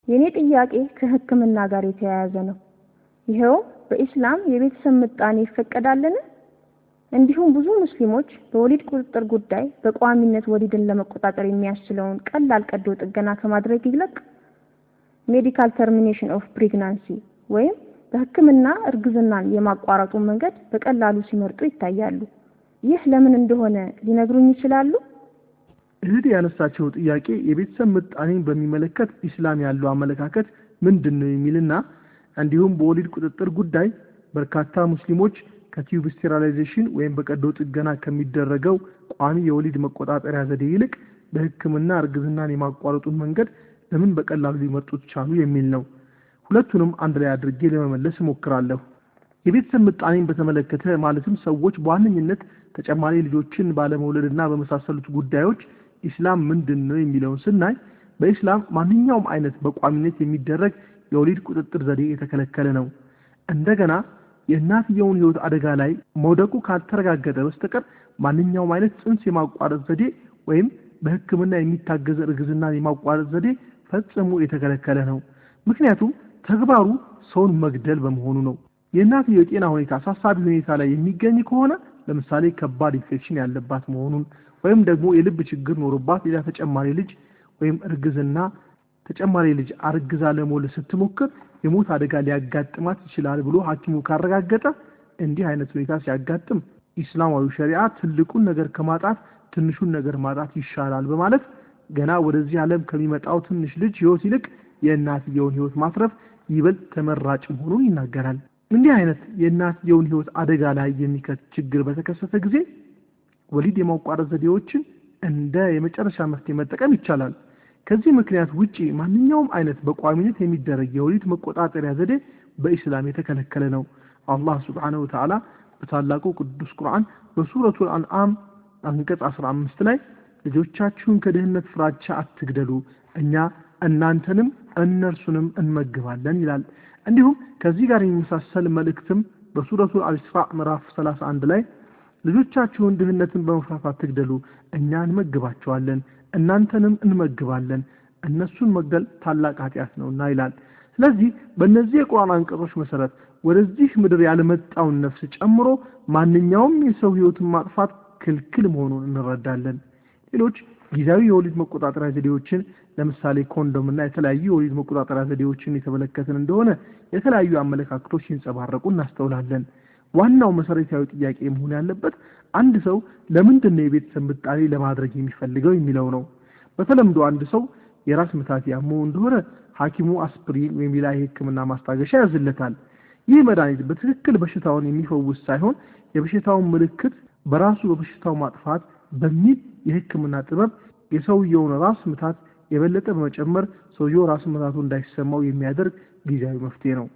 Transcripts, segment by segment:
የኔ ጥያቄ ከህክምና ጋር የተያያዘ ነው። ይኸውም በኢስላም የቤተሰብ ምጣኔ ይፈቀዳልን? እንዲሁም ብዙ ሙስሊሞች በወሊድ ቁጥጥር ጉዳይ በቋሚነት ወሊድን ለመቆጣጠር የሚያስችለውን ቀላል ቀዶ ጥገና ከማድረግ ይልቅ medical termination of pregnancy ወይም በህክምና እርግዝናን የማቋረጡን መንገድ በቀላሉ ሲመርጡ ይታያሉ። ይህ ለምን እንደሆነ ሊነግሩኝ ይችላሉ? እህቴ ያነሳቸው ጥያቄ የቤተሰብ ምጣኔን በሚመለከት ኢስላም ያለው አመለካከት ምንድን ነው የሚልና እንዲሁም በወሊድ ቁጥጥር ጉዳይ በርካታ ሙስሊሞች ከ tube sterilization ወይም በቀዶ ጥገና ከሚደረገው ቋሚ የወሊድ መቆጣጠሪያ ዘዴ ይልቅ በህክምና እርግዝናን የማቋረጡን መንገድ ለምን በቀላሉ ሊመርጡት ቻሉ የሚል ነው። ሁለቱንም አንድ ላይ አድርጌ ለመመለስ እሞክራለሁ። የቤተሰብ ምጣኔን በተመለከተ፣ ማለትም ሰዎች በዋነኝነት ተጨማሪ ልጆችን ባለመውለድና በመሳሰሉት ጉዳዮች ኢስላም ምንድን ነው የሚለውን ስናይ፣ በኢስላም ማንኛውም አይነት በቋሚነት የሚደረግ የወሊድ ቁጥጥር ዘዴ የተከለከለ ነው። እንደገና የእናትየውን ህይወት አደጋ ላይ መውደቁ ካልተረጋገጠ በስተቀር ማንኛውም አይነት ጽንስ የማቋረጥ ዘዴ ወይም በሕክምና የሚታገዝ እርግዝናን የማቋረጥ ዘዴ ፈጽሞ የተከለከለ ነው። ምክንያቱም ተግባሩ ሰውን መግደል በመሆኑ ነው። የእናትየው የጤና ሁኔታ አሳሳቢ ሁኔታ ላይ የሚገኝ ከሆነ፣ ለምሳሌ ከባድ ኢንፌክሽን ያለባት መሆኑን ወይም ደግሞ የልብ ችግር ኖሮባት ሌላ ተጨማሪ ልጅ ወይም እርግዝና ተጨማሪ ልጅ አርግዛ ለመውለድ ስትሞክር የሞት አደጋ ሊያጋጥማት ይችላል ብሎ ሐኪሙ ካረጋገጠ፣ እንዲህ አይነት ሁኔታ ሲያጋጥም ኢስላማዊ ሸሪዓ ትልቁን ነገር ከማጣት ትንሹን ነገር ማጣት ይሻላል በማለት ገና ወደዚህ ዓለም ከሚመጣው ትንሽ ልጅ ህይወት ይልቅ የእናትየውን ህይወት ማትረፍ ይበልጥ ተመራጭ መሆኑን ይናገራል። እንዲህ አይነት የእናትየውን ህይወት አደጋ ላይ የሚከት ችግር በተከሰተ ጊዜ ወሊድ የማቋረጥ ዘዴዎችን እንደ የመጨረሻ መፍትሄ መጠቀም ይቻላል። ከዚህ ምክንያት ውጪ ማንኛውም አይነት በቋሚነት የሚደረግ የወሊድ መቆጣጠሪያ ዘዴ በኢስላም የተከለከለ ነው። አላህ ሱብሓነሁ ወተዓላ በታላቁ ቅዱስ ቁርአን በሱረቱል አንዓም አንቀጽ 15 ላይ ልጆቻችሁን ከድህነት ፍራቻ አትግደሉ፣ እኛ እናንተንም እነርሱንም እንመግባለን ይላል። እንዲሁም ከዚህ ጋር የሚመሳሰል መልእክትም በሱረቱል አልኢስራ ምዕራፍ 31 ላይ ልጆቻችሁን ድህነትን በመፍራት አትግደሉ፣ እኛ እንመግባቸዋለን፣ እናንተንም እንመግባለን፣ እነሱን መግደል ታላቅ ኃጢአት ነውና ይላል። ስለዚህ በእነዚህ የቁርአን አንቀጾች መሰረት ወደዚህ ምድር ያልመጣውን ነፍስ ጨምሮ ማንኛውም የሰው ህይወትን ማጥፋት ክልክል መሆኑን እንረዳለን። ሌሎች ጊዜያዊ የወሊድ መቆጣጠሪያ ዘዴዎችን፣ ለምሳሌ ኮንዶም እና የተለያዩ የወሊድ መቆጣጠሪያ ዘዴዎችን የተመለከትን እንደሆነ የተለያዩ አመለካከቶች ሲንጸባረቁ እናስተውላለን። ዋናው መሰረታዊ ጥያቄ መሆን ያለበት አንድ ሰው ለምንድን ነው የቤተሰብ ምጣኔ ለማድረግ የሚፈልገው የሚለው ነው። በተለምዶ አንድ ሰው የራስ ምታት ያመው እንደሆነ ሐኪሙ አስፕሪን ወይም ሌላ የሕክምና ማስታገሻ ያዝለታል። ይህ መድኃኒት በትክክል በሽታውን የሚፈውስ ሳይሆን የበሽታውን ምልክት በራሱ በበሽታው ማጥፋት በሚል የሕክምና ጥበብ የሰውየውን ራስ ምታት የበለጠ በመጨመር ሰውየው ራስ ምታቱ እንዳይሰማው የሚያደርግ ጊዜያዊ መፍትሄ ነው።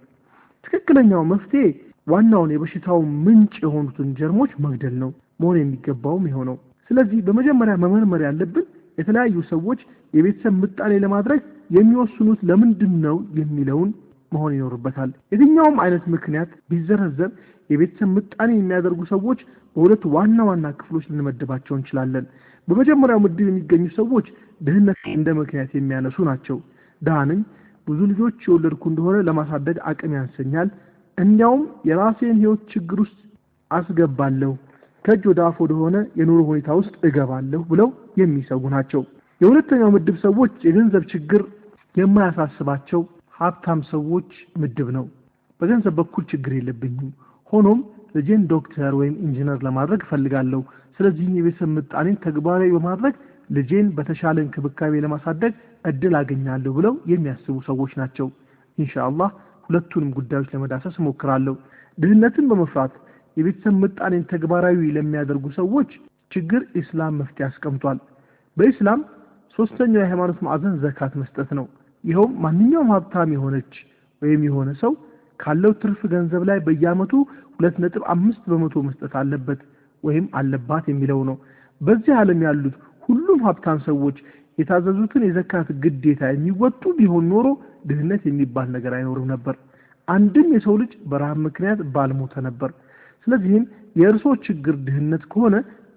ትክክለኛው መፍትሄ ዋናውን የበሽታው ምንጭ የሆኑትን ጀርሞች መግደል ነው፣ መሆን የሚገባውም የሆነው። ስለዚህ በመጀመሪያ መመርመር ያለብን የተለያዩ ሰዎች የቤተሰብ ምጣኔ ለማድረግ የሚወስኑት ለምንድን ነው የሚለውን መሆን ይኖርበታል። የትኛውም አይነት ምክንያት ቢዘረዘር የቤተሰብ ምጣኔ የሚያደርጉ ሰዎች በሁለት ዋና ዋና ክፍሎች ልንመድባቸው እንችላለን። በመጀመሪያው ምድብ የሚገኙ ሰዎች ድህነት እንደ ምክንያት የሚያነሱ ናቸው። ድሃ ነኝ፣ ብዙ ልጆች የወለድኩ እንደሆነ ለማሳደግ አቅም ያንሰኛል፣ እንዲያውም የራሴን ህይወት ችግር ውስጥ አስገባለሁ፣ ከእጅ ወደ አፍ ወደሆነ የኑሮ ሁኔታ ውስጥ እገባለሁ ብለው የሚሰጉ ናቸው። የሁለተኛው ምድብ ሰዎች የገንዘብ ችግር የማያሳስባቸው ሀብታም ሰዎች ምድብ ነው። በገንዘብ በኩል ችግር የለብኝም፣ ሆኖም ልጄን ዶክተር ወይም ኢንጂነር ለማድረግ እፈልጋለሁ። ስለዚህም የቤተሰብ ምጣኔን ተግባራዊ በማድረግ ልጄን በተሻለ እንክብካቤ ለማሳደግ እድል አገኛለሁ ብለው የሚያስቡ ሰዎች ናቸው። ኢንሻአላህ ሁለቱንም ጉዳዮች ለመዳሰስ እሞክራለሁ። ድህነትን በመፍራት የቤተሰብ ምጣኔን ተግባራዊ ለሚያደርጉ ሰዎች ችግር ኢስላም መፍትሄ አስቀምጧል። በኢስላም ሶስተኛው የሃይማኖት ማዕዘን ዘካት መስጠት ነው። ይኸውም ማንኛውም ሀብታም የሆነች ወይም የሆነ ሰው ካለው ትርፍ ገንዘብ ላይ በየዓመቱ 2.5% መስጠት አለበት ወይም አለባት የሚለው ነው። በዚህ ዓለም ያሉት ሁሉም ሀብታም ሰዎች የታዘዙትን የዘካት ግዴታ የሚወጡ ቢሆን ኖሮ ድህነት የሚባል ነገር አይኖርም ነበር። አንድም የሰው ልጅ በረሃብ ምክንያት ባልሞተ ነበር። ስለዚህም የእርሶ ችግር ድህነት ከሆነ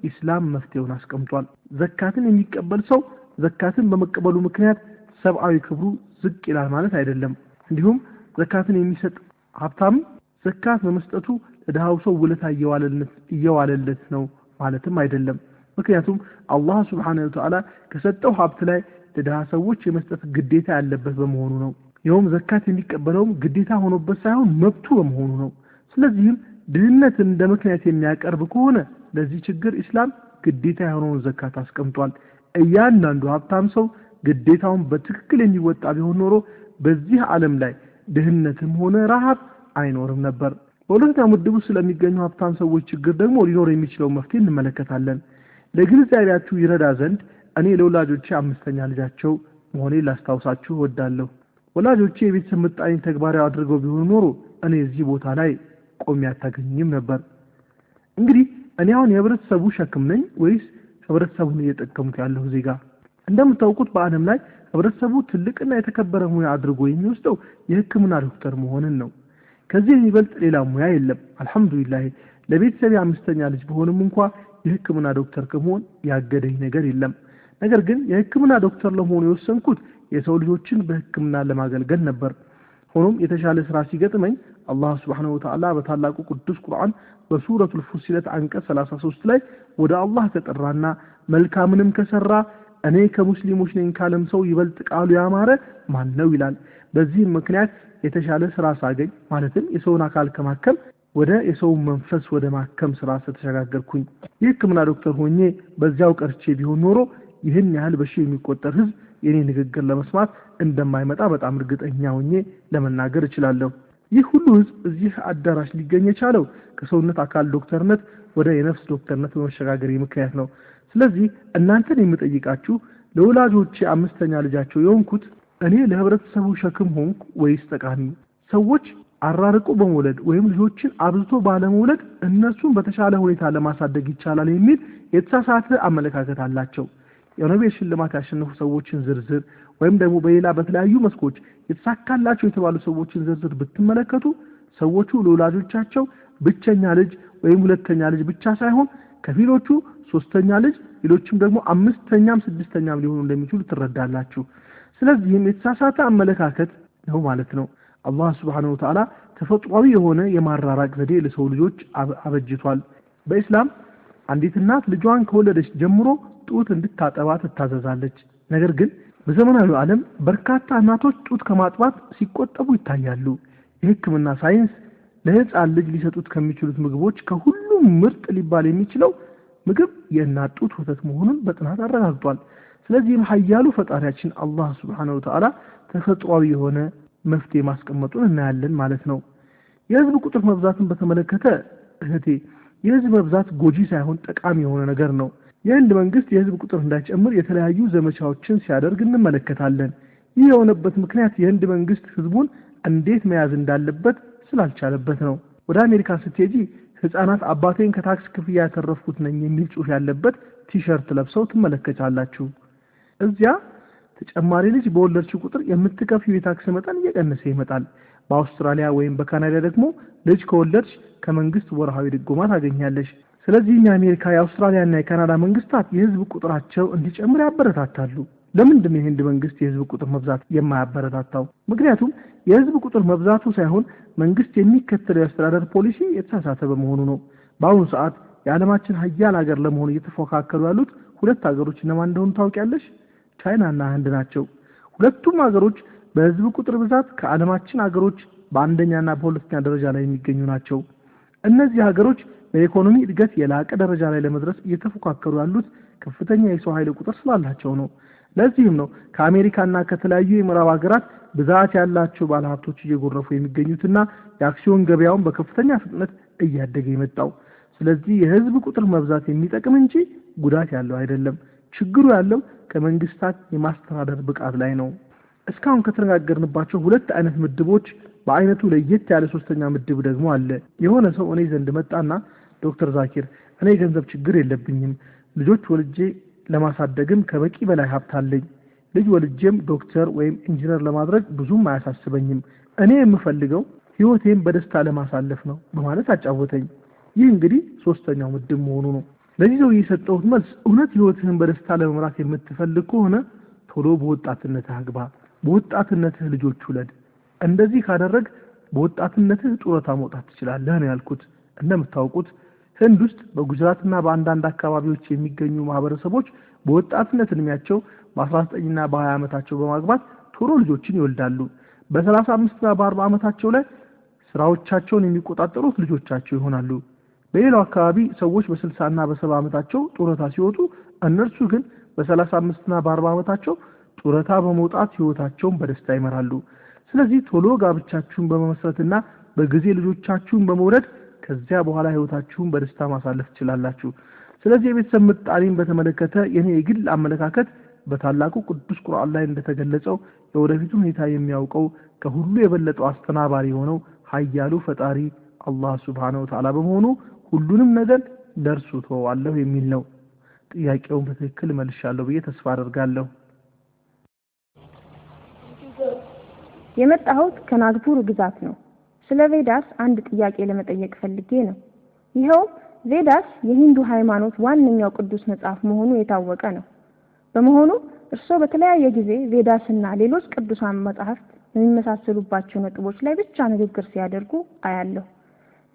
ኢስላም መፍትሄውን አስቀምጧል። ዘካትን የሚቀበል ሰው ዘካትን በመቀበሉ ምክንያት ሰብአዊ ክብሩ ዝቅ ይላል ማለት አይደለም። እንዲሁም ዘካትን የሚሰጥ ሀብታም ዘካት በመስጠቱ ለድሃው ሰው ውለታ እየዋለለት ነው ማለትም አይደለም። ምክንያቱም አላህ ሱብሓነሁ ወተዓላ ከሰጠው ሀብት ላይ ለድሃ ሰዎች የመስጠት ግዴታ ያለበት በመሆኑ ነው። ይኸውም ዘካት የሚቀበለውም ግዴታ ሆኖበት ሳይሆን መብቱ በመሆኑ ነው። ስለዚህም ድህነትን እንደ ምክንያት የሚያቀርብ ከሆነ ለዚህ ችግር ኢስላም ግዴታ የሆነውን ዘካት አስቀምጧል። እያንዳንዱ ሀብታም ሰው ግዴታውን በትክክል የሚወጣ ቢሆን ኖሮ በዚህ ዓለም ላይ ድህነትም ሆነ ረሃብ አይኖርም ነበር። በሁለተኛው ምድብ ውስጥ ስለሚገኙ ሀብታም ሰዎች ችግር ደግሞ ሊኖር የሚችለው መፍትሄ እንመለከታለን። ለግንዛቤያችሁ ይረዳ ዘንድ እኔ ለወላጆቼ አምስተኛ ልጃቸው መሆኔን ላስታውሳችሁ እወዳለሁ። ወላጆቼ የቤተሰብ ምጣኔ ተግባራዊ አድርገው ቢሆን ኖሮ እኔ እዚህ ቦታ ላይ ቆሜ አታገኙኝም ነበር። እንግዲህ እኔ አሁን የህብረተሰቡ ሸክም ነኝ ወይስ ህብረተሰቡን እየጠቀምኩ ያለሁ ዜጋ? እንደምታውቁት በዓለም ላይ ህብረተሰቡ ትልቅና የተከበረ ሙያ አድርጎ የሚወስደው የሕክምና ዶክተር መሆንን ነው። ከዚህ የሚበልጥ ሌላ ሙያ የለም። አልሐምዱሊላህ ለቤተሰቤ አምስተኛ ልጅ ብሆንም እንኳ የሕክምና ዶክተር ከመሆን ያገደኝ ነገር የለም። ነገር ግን የሕክምና ዶክተር ለመሆን የወሰንኩት የሰው ልጆችን በሕክምና ለማገልገል ነበር። ሆኖም የተሻለ ስራ ሲገጥመኝ አላህ ሱብሓነሁ ወተዓላ በታላቁ ቅዱስ ቁርአን በሱረቱል ፉሲለት አንቀጽ 33 ላይ ወደ አላህ ከጠራና መልካምንም ከሰራ እኔ ከሙስሊሞች ነኝ ካለም ሰው ይበልጥ ቃሉ ያማረ ማን ነው ይላል። በዚህም ምክንያት የተሻለ ስራ ሳገኝ ማለትም የሰውን አካል ከማከም ወደ የሰውን መንፈስ ወደ ማከም ስራ ስለተሸጋገርኩኝ የሕክምና ዶክተር ሆኜ በዚያው ቀርቼ ቢሆን ኖሮ ይህን ያህል በሺህ የሚቆጠር ህዝብ የኔ ንግግር ለመስማት እንደማይመጣ በጣም እርግጠኛ ሆኜ ለመናገር እችላለሁ። ይህ ሁሉ ህዝብ እዚህ አዳራሽ ሊገኝ የቻለው ከሰውነት አካል ዶክተርነት ወደ የነፍስ ዶክተርነት በመሸጋገሬ ምክንያት ነው። ስለዚህ እናንተን የምጠይቃችሁ ለወላጆቼ አምስተኛ ልጃቸው የሆንኩት እኔ ለህብረተሰቡ ሸክም ሆንኩ ወይስ ጠቃሚ? ሰዎች አራርቆ በመውለድ ወይም ልጆችን አብዝቶ ባለመውለድ እነሱን በተሻለ ሁኔታ ለማሳደግ ይቻላል የሚል የተሳሳተ አመለካከት አላቸው። የኖቤል ሽልማት ያሸነፉ ሰዎችን ዝርዝር ወይም ደግሞ በሌላ በተለያዩ መስኮች የተሳካላቸው የተባሉ ሰዎችን ዝርዝር ብትመለከቱ ሰዎቹ ለወላጆቻቸው ብቸኛ ልጅ ወይም ሁለተኛ ልጅ ብቻ ሳይሆን ከፊሎቹ ሶስተኛ ልጅ፣ ሌሎችም ደግሞ አምስተኛም ስድስተኛም ሊሆኑ እንደሚችሉ ትረዳላችሁ። ስለዚህም የተሳሳተ አመለካከት ነው ማለት ነው። አላህ ሱብሓነሁ ወተዓላ ተፈጥሯዊ የሆነ የማራራቅ ዘዴ ለሰው ልጆች አበጅቷል። በኢስላም አንዲት እናት ልጇን ከወለደች ጀምሮ ጡት እንድታጠባ ትታዘዛለች። ነገር ግን በዘመናዊው ዓለም በርካታ እናቶች ጡት ከማጥባት ሲቆጠቡ ይታያሉ። የሕክምና ሳይንስ ለህፃን ልጅ ሊሰጡት ከሚችሉት ምግቦች ከሁሉም ምርጥ ሊባል የሚችለው ምግብ የእናት ጡት ወተት መሆኑን በጥናት አረጋግጧል። ስለዚህም ኃያሉ ፈጣሪያችን አላህ ሱብሓነሁ ወተዓላ ተፈጥሯዊ የሆነ መፍትሄ ማስቀመጡን እናያለን ማለት ነው። የህዝብ ቁጥር መብዛትን በተመለከተ እህቴ፣ የህዝብ መብዛት ጎጂ ሳይሆን ጠቃሚ የሆነ ነገር ነው። የህንድ መንግስት የህዝብ ቁጥር እንዳይጨምር የተለያዩ ዘመቻዎችን ሲያደርግ እንመለከታለን። ይህ የሆነበት ምክንያት የህንድ መንግስት ህዝቡን እንዴት መያዝ እንዳለበት ስላልቻለበት ነው። ወደ አሜሪካ ስትሄጂ ህፃናት አባቴን ከታክስ ክፍያ ያተረፍኩት ነኝ የሚል ጽሑፍ ያለበት ቲሸርት ለብሰው ትመለከታላችሁ። እዚያ ተጨማሪ ልጅ በወለድሽ ቁጥር የምትከፍዪው የታክስ መጠን እየቀነሰ ይመጣል። በአውስትራሊያ ወይም በካናዳ ደግሞ ልጅ ከወለድሽ ከመንግስት ወርሃዊ ድጎማ ታገኛለሽ። ስለዚህም የአሜሪካ፣ የአውስትራሊያና የካናዳ መንግስታት የህዝብ ቁጥራቸው እንዲጨምር ያበረታታሉ። ለምንድን ነው የህንድ መንግስት የህዝብ ቁጥር መብዛት የማያበረታታው? ምክንያቱም የህዝብ ቁጥር መብዛቱ ሳይሆን መንግስት የሚከተለው የአስተዳደር ፖሊሲ የተሳሳተ በመሆኑ ነው። በአሁኑ ሰዓት የዓለማችን ሀያል ሀገር ለመሆን እየተፎካከሩ ያሉት ሁለት ሀገሮች እነማን እንደሆኑ ታውቂያለሽ? ቻይናና ህንድ ናቸው። ሁለቱም ሀገሮች በህዝብ ቁጥር ብዛት ከዓለማችን ሀገሮች በአንደኛና በሁለተኛ ደረጃ ላይ የሚገኙ ናቸው። እነዚህ ሀገሮች በኢኮኖሚ እድገት የላቀ ደረጃ ላይ ለመድረስ እየተፎካከሩ ያሉት ከፍተኛ የሰው ኃይል ቁጥር ስላላቸው ነው። ለዚህም ነው ከአሜሪካና ከተለያዩ የምዕራብ ሀገራት ብዛት ያላቸው ባለሀብቶች እየጎረፉ የሚገኙትና የአክሲዮን ገበያውን በከፍተኛ ፍጥነት እያደገ የመጣው። ስለዚህ የህዝብ ቁጥር መብዛት የሚጠቅም እንጂ ጉዳት ያለው አይደለም። ችግሩ ያለው ከመንግስታት የማስተዳደር ብቃት ላይ ነው። እስካሁን ከተነጋገርንባቸው ሁለት አይነት ምድቦች በአይነቱ ለየት ያለ ሶስተኛ ምድብ ደግሞ አለ። የሆነ ሰው እኔ ዘንድ መጣና ዶክተር ዛኪር እኔ የገንዘብ ችግር የለብኝም፣ ልጆች ወልጄ ለማሳደግም ከበቂ በላይ ሀብት አለኝ። ልጅ ወልጄም ዶክተር ወይም ኢንጂነር ለማድረግ ብዙም አያሳስበኝም። እኔ የምፈልገው ህይወቴን በደስታ ለማሳለፍ ነው በማለት አጫወተኝ። ይህ እንግዲህ ሶስተኛው ምድብ መሆኑ ነው። ለዚህ ሰውዬ የሰጠሁት መልስ እውነት ህይወትህን በደስታ ለመምራት የምትፈልግ ከሆነ ቶሎ በወጣትነትህ አግባ። በወጣትነትህ ልጆች ውለድ። እንደዚህ ካደረግ በወጣትነትህ ጡረታ መውጣት ትችላለህ ነው ያልኩት። እንደምታውቁት ህንድ ውስጥ በጉጅራትና በአንዳንድ አካባቢዎች የሚገኙ ማህበረሰቦች በወጣትነት እድሜያቸው በ19 እና በ20 ዓመታቸው በማግባት ቶሎ ልጆችን ይወልዳሉ። በ35 እና በ40 ዓመታቸው ላይ ስራዎቻቸውን የሚቆጣጠሩት ልጆቻቸው ይሆናሉ። በሌላው አካባቢ ሰዎች በ60 እና በ70 ዓመታቸው ጡረታ ሲወጡ፣ እነርሱ ግን በ35 እና በ40 ዓመታቸው ጡረታ በመውጣት ህይወታቸውን በደስታ ይመራሉ። ስለዚህ ቶሎ ጋብቻችሁን በመመስረትና በጊዜ ልጆቻችሁን በመውለድ ከዚያ በኋላ ህይወታችሁን በደስታ ማሳለፍ ትችላላችሁ። ስለዚህ የቤተሰብ ምጣኔን በተመለከተ የኔ የግል አመለካከት በታላቁ ቅዱስ ቁርአን ላይ እንደተገለጸው የወደፊቱ ሁኔታ የሚያውቀው ከሁሉ የበለጠው አስተናባሪ የሆነው ኃያሉ ፈጣሪ አላህ ሱብሓነሁ ወተዓላ በመሆኑ ሁሉንም ነገር ለእርሱ ተወዋለሁ የሚል ነው። ጥያቄውን በትክክል መልሻለሁ ብዬ ተስፋ አደርጋለሁ። የመጣሁት ከናግፑር ግዛት ነው። ስለ ቬዳስ አንድ ጥያቄ ለመጠየቅ ፈልጌ ነው። ይኸውም ቬዳስ የሂንዱ ሃይማኖት ዋነኛው ቅዱስ መጽሐፍ መሆኑ የታወቀ ነው። በመሆኑ እርስዎ በተለያየ ጊዜ ቬዳስና ሌሎች ቅዱሳን መጽሐፍት በሚመሳሰሉባቸው ነጥቦች ላይ ብቻ ንግግር ሲያደርጉ አያለሁ።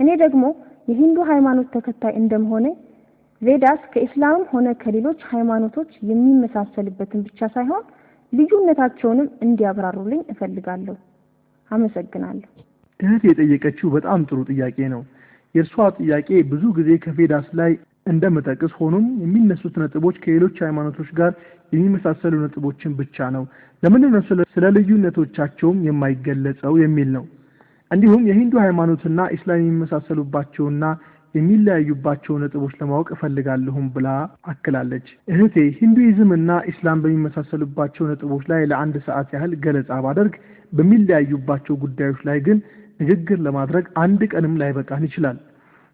እኔ ደግሞ የሂንዱ ሃይማኖት ተከታይ እንደመሆኔ ቬዳስ ከኢስላምም ሆነ ከሌሎች ሃይማኖቶች የሚመሳሰልበትን ብቻ ሳይሆን ልዩነታቸውንም እንዲያብራሩልኝ እፈልጋለሁ። አመሰግናለሁ። እህት የጠየቀችው በጣም ጥሩ ጥያቄ ነው። የእርሷ ጥያቄ ብዙ ጊዜ ከቬዳስ ላይ እንደምጠቅስ ሆኖም የሚነሱት ነጥቦች ከሌሎች ሃይማኖቶች ጋር የሚመሳሰሉ ነጥቦችን ብቻ ነው። ለምንድን ነው ስለ ልዩነቶቻቸውም የማይገለጸው የሚል ነው። እንዲሁም የሂንዱ ሃይማኖትና ኢስላም የሚመሳሰሉባቸውና የሚለያዩባቸው ነጥቦች ለማወቅ እፈልጋለሁም ብላ አክላለች። እህቴ ሂንዱይዝም እና ኢስላም በሚመሳሰሉባቸው ነጥቦች ላይ ለአንድ ሰዓት ያህል ገለጻ ባደርግ በሚለያዩባቸው ጉዳዮች ላይ ግን ንግግር ለማድረግ አንድ ቀንም ላይበቃን ይችላል።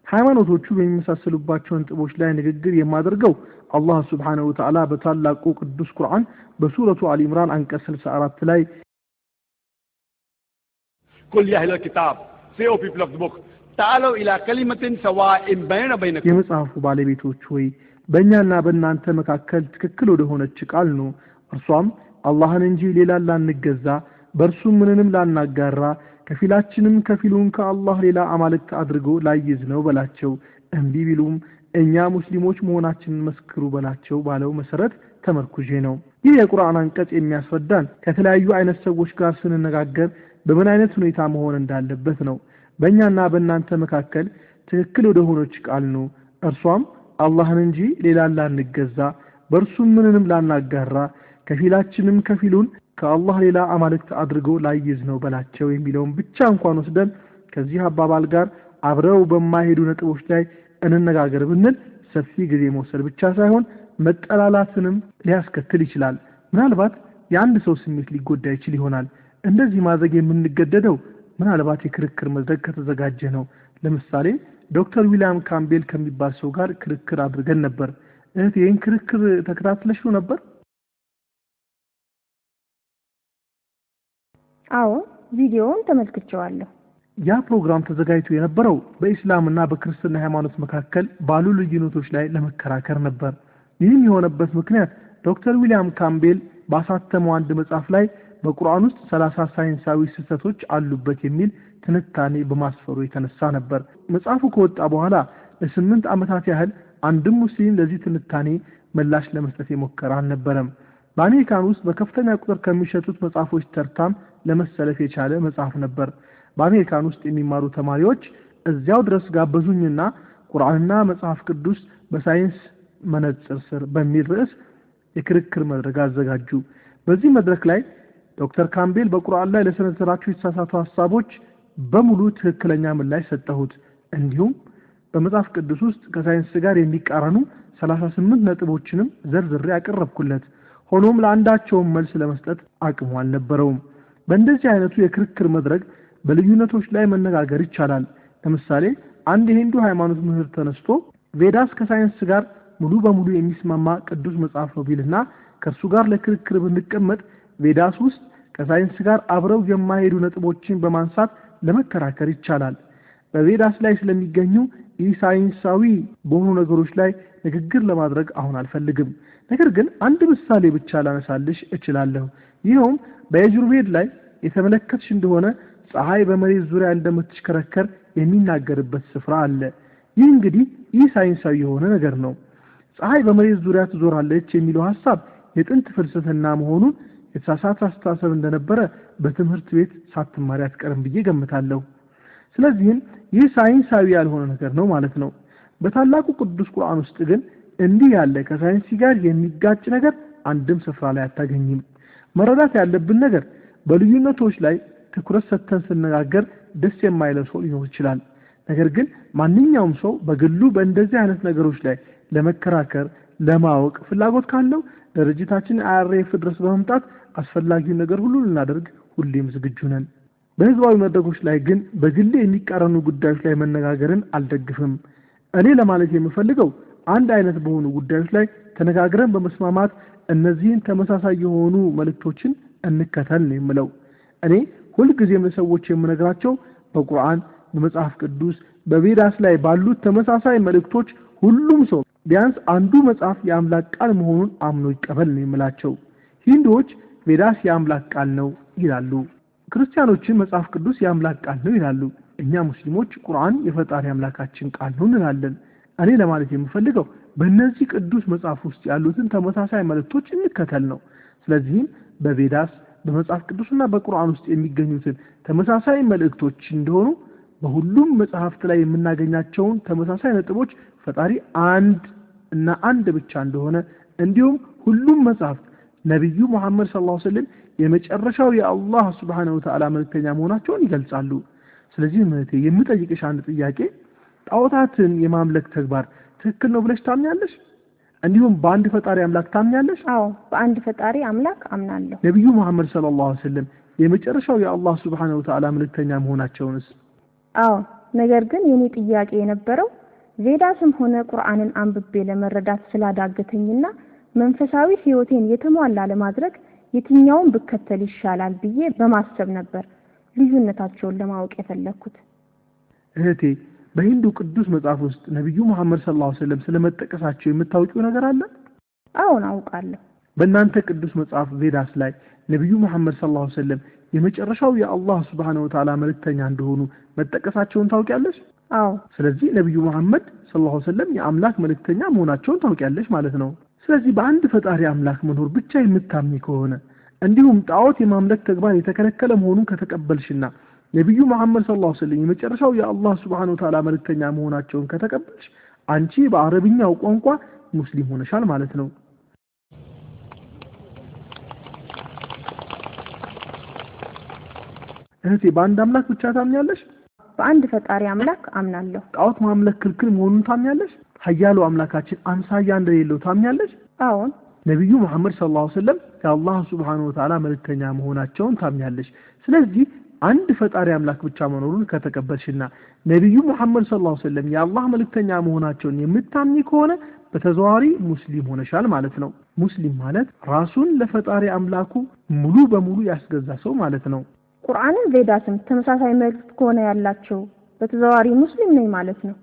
ሃይማኖቶቹ በሚመሳሰሉባቸው ነጥቦች ላይ ንግግር የማደርገው አላህ ሱብሓነሁ ወተዓላ በታላቁ ቅዱስ ቁርአን በሱረቱ አል ኢምራን አንቀጽ 64 ላይ قل يا أهل الكتاب say O people of the book تعالوا إلى كلمة سواء بيننا وبينكم የመጽሐፉ ባለቤቶች ሆይ በእኛና በእናንተ መካከል ትክክል ወደ ሆነች ቃል ነው። እርሷም አላህን እንጂ ሌላ ላንገዛ፣ በእርሱ ምንንም ላናጋራ፣ ከፊላችንም ከፊሉን ከአላህ ሌላ አማልክት አድርጎ ላይዝ ነው በላቸው። እምቢ ቢሉም እኛ ሙስሊሞች መሆናችንን መስክሩ በላቸው ባለው መሰረት ተመርኩዤ ነው። ይህ የቁርአን አንቀጽ የሚያስረዳን ከተለያዩ አይነት ሰዎች ጋር ስንነጋገር በምን አይነት ሁኔታ መሆን እንዳለበት ነው። በእኛና በእናንተ መካከል ትክክል ወደ ሆነች ቃል ነው። እርሷም አላህን እንጂ ሌላ ላንገዛ፣ በእርሱም ምንንም ላናጋራ፣ ከፊላችንም ከፊሉን ከአላህ ሌላ አማልክት አድርጎ ላይዝ ነው በላቸው የሚለውን ብቻ እንኳን ወስደን ከዚህ አባባል ጋር አብረው በማይሄዱ ነጥቦች ላይ እንነጋገር ብንል ሰፊ ጊዜ መውሰድ ብቻ ሳይሆን መጠላላትንም ሊያስከትል ይችላል። ምናልባት የአንድ ሰው ስሜት ሊጎዳ ይችል ይሆናል። እንደዚህ ማድረግ የምንገደደው ምናልባት የክርክር መድረክ ከተዘጋጀ ነው። ለምሳሌ ዶክተር ዊሊያም ካምቤል ከሚባል ሰው ጋር ክርክር አድርገን ነበር። እህት ይህን ክርክር ተከታትለሽው ነበር? አዎ፣ ቪዲዮውን ተመልክቼዋለሁ። ያ ፕሮግራም ተዘጋጅቶ የነበረው በኢስላምና በክርስትና ሃይማኖት መካከል ባሉ ልዩነቶች ላይ ለመከራከር ነበር። ይህም የሆነበት ምክንያት ዶክተር ዊሊያም ካምቤል ባሳተመው አንድ መጽሐፍ ላይ በቁርአን ውስጥ 30 ሳይንሳዊ ስህተቶች አሉበት የሚል ትንታኔ በማስፈሩ የተነሳ ነበር። መጽሐፉ ከወጣ በኋላ ለ8 ዓመታት ያህል አንድም ሙስሊም ለዚህ ትንታኔ ምላሽ ለመስጠት የሞከረ አልነበረም። በአሜሪካን ውስጥ በከፍተኛ ቁጥር ከሚሸጡት መጽሐፎች ተርታም ለመሰለፍ የቻለ መጽሐፍ ነበር። በአሜሪካን ውስጥ የሚማሩ ተማሪዎች እዚያው ድረስ ጋበዙኝና ቁርአንና መጽሐፍ ቅዱስ በሳይንስ መነጽር ስር በሚል ርዕስ የክርክር መድረክ አዘጋጁ። በዚህ መድረክ ላይ ዶክተር ካምቤል በቁርአን ላይ ለሰነዘራቸው የተሳሳቱ ሐሳቦች በሙሉ ትክክለኛ ምላሽ ሰጠሁት። እንዲሁም በመጽሐፍ ቅዱስ ውስጥ ከሳይንስ ጋር የሚቃረኑ 38 ነጥቦችንም ዘርዝሬ አቀረብኩለት። ሆኖም ለአንዳቸውም መልስ ለመስጠት አቅሙ አልነበረውም። በእንደዚህ አይነቱ የክርክር መድረክ በልዩነቶች ላይ መነጋገር ይቻላል። ለምሳሌ አንድ የሂንዱ ሃይማኖት ምህር ተነስቶ ቬዳስ ከሳይንስ ጋር ሙሉ በሙሉ የሚስማማ ቅዱስ መጽሐፍ ነው ቢልና ከእርሱ ጋር ለክርክር ብንቀመጥ ቬዳስ ውስጥ ከሳይንስ ጋር አብረው የማይሄዱ ነጥቦችን በማንሳት ለመከራከር ይቻላል። በቬዳስ ላይ ስለሚገኙ ኢሳይንሳዊ በሆኑ ነገሮች ላይ ንግግር ለማድረግ አሁን አልፈልግም። ነገር ግን አንድ ምሳሌ ብቻ ላነሳልሽ እችላለሁ። ይኸውም በየጁርቬድ ላይ የተመለከትሽ እንደሆነ ፀሐይ በመሬት ዙሪያ እንደምትሽከረከር የሚናገርበት ስፍራ አለ። ይህ እንግዲህ ይህ ሳይንሳዊ የሆነ ነገር ነው። ፀሐይ በመሬት ዙሪያ ትዞራለች የሚለው ሐሳብ የጥንት ፍልስፍና መሆኑን የተሳሳተ አስተሳሰብ እንደነበረ በትምህርት ቤት ሳትማሪ አትቀርም ብዬ ገምታለሁ። ስለዚህም ይህ ሳይንሳዊ ያልሆነ ነገር ነው ማለት ነው። በታላቁ ቅዱስ ቁርአን ውስጥ ግን እንዲህ ያለ ከሳይንስ ጋር የሚጋጭ ነገር አንድም ስፍራ ላይ አታገኝም። መረዳት ያለብን ነገር በልዩነቶች ላይ ትኩረት ሰጥተን ስንነጋገር ደስ የማይለው ሰው ሊኖር ይችላል። ነገር ግን ማንኛውም ሰው በግሉ በእንደዚህ አይነት ነገሮች ላይ ለመከራከር ለማወቅ ፍላጎት ካለው ድርጅታችን IRF ድረስ በመምጣት አስፈላጊውን ነገር ሁሉ ልናደርግ ሁሌም ዝግጁ ነን። በህዝባዊ መድረኮች ላይ ግን በግሌ የሚቃረኑ ጉዳዮች ላይ መነጋገርን አልደግፍም። እኔ ለማለት የምፈልገው አንድ አይነት በሆኑ ጉዳዮች ላይ ተነጋግረን በመስማማት እነዚህን ተመሳሳይ የሆኑ መልእክቶችን እንከተል ነው የምለው። እኔ ሁልጊዜም ለሰዎች የምነግራቸው በቁርአን፣ በመጽሐፍ ቅዱስ፣ በቬዳስ ላይ ባሉት ተመሳሳይ መልእክቶች ሁሉም ሰው ቢያንስ አንዱ መጽሐፍ የአምላክ ቃል መሆኑን አምኖ ይቀበል ነው የምላቸው። ሂንዱዎች ቬዳስ የአምላክ ቃል ነው ይላሉ። ክርስቲያኖችን መጽሐፍ ቅዱስ የአምላክ ቃል ነው ይላሉ። እኛ ሙስሊሞች ቁርአን የፈጣሪ አምላካችን ቃል ነው እንላለን። እኔ ለማለት የምፈልገው በእነዚህ ቅዱስ መጽሐፍ ውስጥ ያሉትን ተመሳሳይ መልእክቶች እንከተል ነው። ስለዚህም በቬዳስ በመጽሐፍ ቅዱስና በቁርአን ውስጥ የሚገኙትን ተመሳሳይ መልእክቶች እንደሆኑ በሁሉም መጽሐፍት ላይ የምናገኛቸውን ተመሳሳይ ነጥቦች ፈጣሪ አንድ እና አንድ ብቻ እንደሆነ እንዲሁም ሁሉም መጽሐፍት ነብዩ መሐመድ ሰለላሁ ዐለይሂ ወሰለም የመጨረሻው የአላህ ሱብሓነሁ ወተዓላ መልእክተኛ መሆናቸውን ይገልጻሉ። ስለዚህ እህቴ የምጠይቅሽ አንድ ጥያቄ፣ ጣዖታትን የማምለክ ተግባር ትክክል ነው ብለሽ ታምኛለሽ? እንዲሁም በአንድ ፈጣሪ አምላክ ታምኛለሽ? አዎ፣ በአንድ ፈጣሪ አምላክ አምናለሁ። ነብዩ መሐመድ ሰለላሁ ዐለይሂ ወሰለም የመጨረሻው የአላህ ሱብሓነሁ ወተዓላ መልእክተኛ መሆናቸውንስ? አዎ፣ ነገር ግን የኔ ጥያቄ የነበረው ቬዳስም ሆነ ቁርአንን አንብቤ ለመረዳት ስላዳገተኝና መንፈሳዊ ህይወቴን የተሟላ ለማድረግ የትኛውን ብከተል ይሻላል ብዬ በማሰብ ነበር ልዩነታቸውን ለማወቅ የፈለኩት። እህቴ በሂንዱ ቅዱስ መጽሐፍ ውስጥ ነብዩ መሐመድ ሰለላሁ ዐለይሂ ወሰለም ስለመጠቀሳቸው የምታውቂው ነገር አለ? አዎን፣ አውቃለሁ። በእናንተ ቅዱስ መጽሐፍ ቬዳስ ላይ ነብዩ መሐመድ ሰለላሁ ዐለይሂ ወሰለም የመጨረሻው የአላህ ሱብሓነሁ ወተዓላ መልእክተኛ እንደሆኑ መጠቀሳቸውን ታውቂያለሽ? አዎ። ስለዚህ ነብዩ መሐመድ ሰለላሁ ዐለይሂ ወሰለም የአምላክ መልእክተኛ መሆናቸውን ታውቂያለሽ ማለት ነው። ስለዚህ በአንድ ፈጣሪ አምላክ መኖር ብቻ የምታምኚ ከሆነ እንዲሁም ጣዖት የማምለክ ተግባር የተከለከለ መሆኑን ከተቀበልሽና ነብዩ መሐመድ ሰለላሁ ዐለይሂ ወሰለም የመጨረሻው የአላህ ሱብሓነሁ ወተዓላ መልእክተኛ መሆናቸውን ከተቀበልሽ አንቺ በአረብኛው ቋንቋ ሙስሊም ሆነሻል ማለት ነው። እህቴ በአንድ አምላክ ብቻ ታምኛለሽ? በአንድ ፈጣሪ አምላክ አምናለሁ። ጣዖት ማምለክ ክልክል መሆኑን ታምኛለሽ? ኃያሉ አምላካችን አምሳያ እንደሌለው ታምኛለሽ? አዎን። ነብዩ መሐመድ ሰለላሁ ዐለይሂ ወሰለም የአላህ ሱብሓነሁ ወተዓላ መልእክተኛ መሆናቸውን ታምኛለሽ። ስለዚህ አንድ ፈጣሪ አምላክ ብቻ መኖሩን ከተቀበልሽና ነብዩ መሐመድ ሰለላሁ ዐለይሂ ወሰለም የአላህ መልእክተኛ መሆናቸውን የምታምኚ ከሆነ በተዘዋዋሪ ሙስሊም ሆነሻል ማለት ነው። ሙስሊም ማለት ራሱን ለፈጣሪ አምላኩ ሙሉ በሙሉ ያስገዛ ሰው ማለት ነው። ቁርአንን ቬዳስም ተመሳሳይ መልእክት ከሆነ ያላቸው በተዘዋዋሪ ሙስሊም ነኝ ማለት ነው።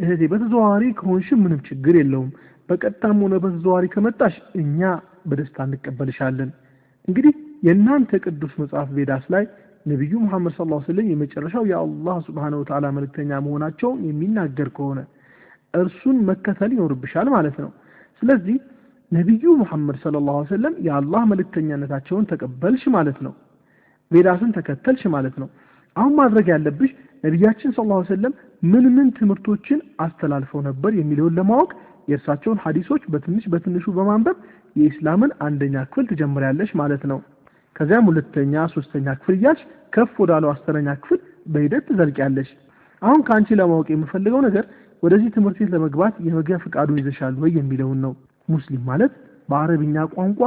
እህቴ በተዘዋዋሪ ከሆንሽ ምንም ችግር የለውም። በቀጥታም ሆነ በተዘዋዋሪ ከመጣሽ እኛ በደስታ እንቀበልሻለን። እንግዲህ የእናንተ ቅዱስ መጽሐፍ ቬዳስ ላይ ነብዩ መሐመድ ሰለላሁ ዐለይሂ ወሰለም የመጨረሻው የአላህ ሱብሓነሁ ወተዓላ መልእክተኛ መሆናቸውን የሚናገር ከሆነ እርሱን መከተል ይኖርብሻል ማለት ነው። ስለዚህ ነብዩ መሐመድ ሰለላሁ ዐለይሂ ወሰለም የአላህ መልእክተኛነታቸውን ተቀበልሽ ማለት ነው። ቬዳስን ተከተልሽ ማለት ነው። አሁን ማድረግ ያለብሽ ነብያችን ሰለላሁ ዐለይሂ ወሰለም ምን ምን ትምህርቶችን አስተላልፈው ነበር የሚለውን ለማወቅ የእርሳቸውን ሐዲሶች በትንሽ በትንሹ በማንበብ የኢስላምን አንደኛ ክፍል ትጀምሪያለሽ ማለት ነው። ከዚያም ሁለተኛ፣ ሶስተኛ ክፍል እያልሽ ከፍ ወዳለው 10ኛ ክፍል በሂደት ትዘልቂያለሽ። አሁን ከአንቺ ለማወቅ የምፈልገው ነገር ወደዚህ ትምህርት ቤት ለመግባት የመግቢያ ፍቃዱን ይዘሻል ወይ የሚለውን ነው። ሙስሊም ማለት በአረብኛ ቋንቋ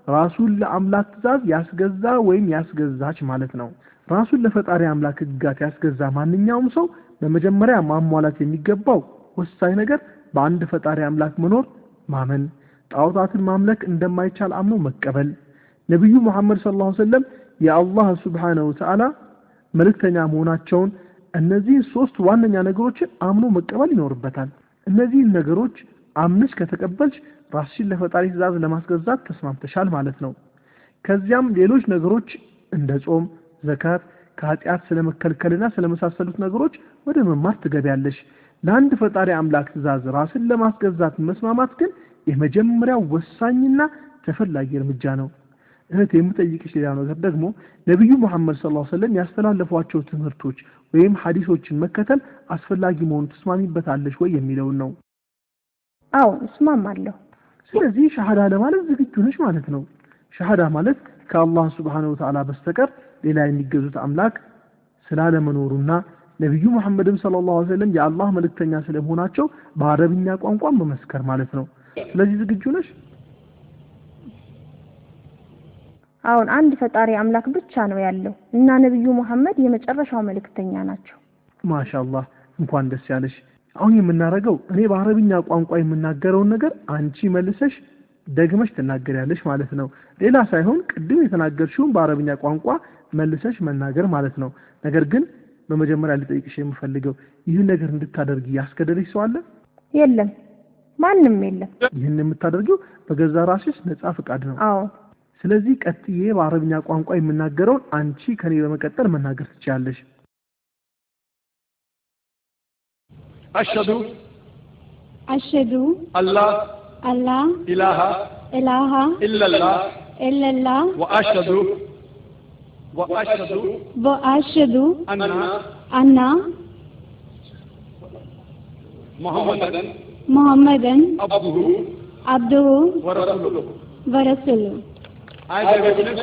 ራሱን ለአምላክ ትእዛዝ ያስገዛ ወይም ያስገዛች ማለት ነው። ራሱን ለፈጣሪ አምላክ ሕግጋት ያስገዛ ማንኛውም ሰው በመጀመሪያ ማሟላት የሚገባው ወሳኝ ነገር በአንድ ፈጣሪ አምላክ መኖር ማመን፣ ጣዖታትን ማምለክ እንደማይቻል አምኖ መቀበል፣ ነብዩ መሐመድ ሰለላሁ ዐለይሂ ወሰለም የአላህ ሱብሓነሁ ወተዓላ መልእክተኛ መሆናቸውን፣ እነዚህ ሶስት ዋነኛ ነገሮችን አምኖ መቀበል ይኖርበታል። እነዚህን ነገሮች አምነሽ ከተቀበልሽ ራስሽን ለፈጣሪ ትእዛዝ ለማስገዛት ተስማምተሻል ማለት ነው። ከዚያም ሌሎች ነገሮች እንደ ጾም፣ ዘካት፣ ከኃጢአት ስለመከልከልና ስለመሳሰሉት ነገሮች ወደ መማር ትገቢያለሽ። ለአንድ ፈጣሪ አምላክ ትእዛዝ ራስን ለማስገዛት መስማማት ግን የመጀመሪያው ወሳኝና ተፈላጊ እርምጃ ነው። እህት፣ የምጠይቅሽ ሌላ ነገር ደግሞ ነቢዩ ሙሐመድ ሰለላሁ ዐለይሂ ወሰለም ያስተላለፏቸው ትምህርቶች ወይም ሐዲሶችን መከተል አስፈላጊ መሆኑን ትስማሚበታለሽ ወይ የሚለውን ነው። አዎ፣ እስማማለሁ። ስለዚህ ሸሃዳ ለማለት ዝግጁ ነሽ ማለት ነው። ሸሃዳ ማለት ከአላህ ሱብሓነሁ ወተዓላ በስተቀር ሌላ የሚገዙት አምላክ ስላለመኖሩና ነቢዩ ሙሐመድም ሰለላሁ ዐለይሂ ወሰለም የአላህ መልእክተኛ ስለመሆናቸው በአረብኛ ቋንቋ መመስከር ማለት ነው። ስለዚህ ዝግጁ ነሽ? አሁን አንድ ፈጣሪ አምላክ ብቻ ነው ያለው እና ነብዩ መሐመድ የመጨረሻው መልእክተኛ ናቸው። ማሻአላህ፣ እንኳን ደስ ያለሽ። አሁን የምናደርገው እኔ በአረብኛ ቋንቋ የምናገረውን ነገር አንቺ መልሰሽ ደግመሽ ትናገሪያለሽ ማለት ነው። ሌላ ሳይሆን ቅድም የተናገርሽውን በአረብኛ ቋንቋ መልሰሽ መናገር ማለት ነው። ነገር ግን በመጀመሪያ ልጠይቅሽ የምፈልገው ይህን ነገር እንድታደርጊ ያስገደደሽ ሰው አለ? የለም፣ ማንም የለም። ይህን የምታደርጊው በገዛ ራስሽ ነፃ ፈቃድ ነው። አዎ። ስለዚህ ቀጥዬ በአረብኛ ቋንቋ የምናገረውን አንቺ ከኔ በመቀጠል መናገር ትችያለሽ። أشهد أشهد الله ألا إله إله إلا الله إلا الله وأشهد وأشهد أن أن محمدا محمدا عبده عبده ورسوله. ورسوله. I bear witness.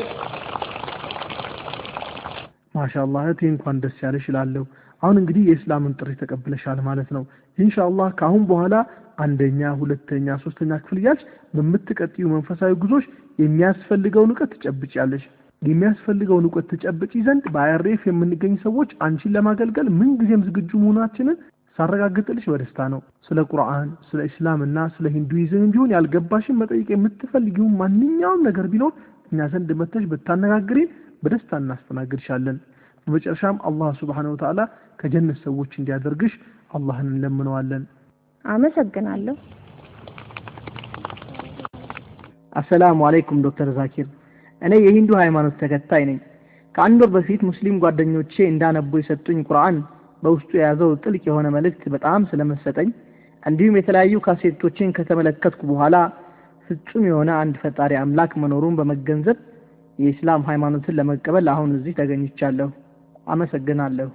ማሻአላህ እህቴ፣ እንኳን ደስ ያለሽ እላለሁ። አሁን እንግዲህ የእስላምን ጥሪ ተቀብለሻል ማለት ነው። ኢንሻአላህ ከአሁን በኋላ አንደኛ፣ ሁለተኛ፣ ሶስተኛ ክፍል እያልሽ በምትቀጥዩ መንፈሳዊ ጉዞሽ የሚያስፈልገውን እውቀት ትጨብጫለሽ። የሚያስፈልገውን እውቀት ትጨብጪ ዘንድ በአይአርኤፍ የምንገኝ ሰዎች አንቺን ለማገልገል ምንጊዜም ዝግጁ መሆናችንን ሳረጋግጥልሽ በደስታ ነው። ስለ ቁርአን፣ ስለ እስላምና ስለ ሂንዱይዝም ቢሆን ያልገባሽን መጠየቅ የምትፈልጊውን ማንኛውም ነገር ቢኖር እኛ ዘንድ መተሽ ብታነጋግሪን በደስታ እናስተናግድሻለን። በመጨረሻም አላህ ሱብሓነሁ ወተዓላ ከጀነት ሰዎች እንዲያደርግሽ አላህን እንለምነዋለን። አመሰግናለሁ። አሰላሙ አለይኩም ዶክተር ዛኪር። እኔ የሂንዱ ሃይማኖት ተከታይ ነኝ። ከአንድ ወር በፊት ሙስሊም ጓደኞቼ እንዳነቡ የሰጡኝ ቁርአን በውስጡ የያዘው ጥልቅ የሆነ መልእክት በጣም ስለመሰጠኝ እንዲሁም የተለያዩ ካሴቶችን ከተመለከትኩ በኋላ ፍጹም የሆነ አንድ ፈጣሪ አምላክ መኖሩን በመገንዘብ የኢስላም ሃይማኖትን ለመቀበል አሁን እዚህ ተገኝቻለሁ። አመሰግናለሁ።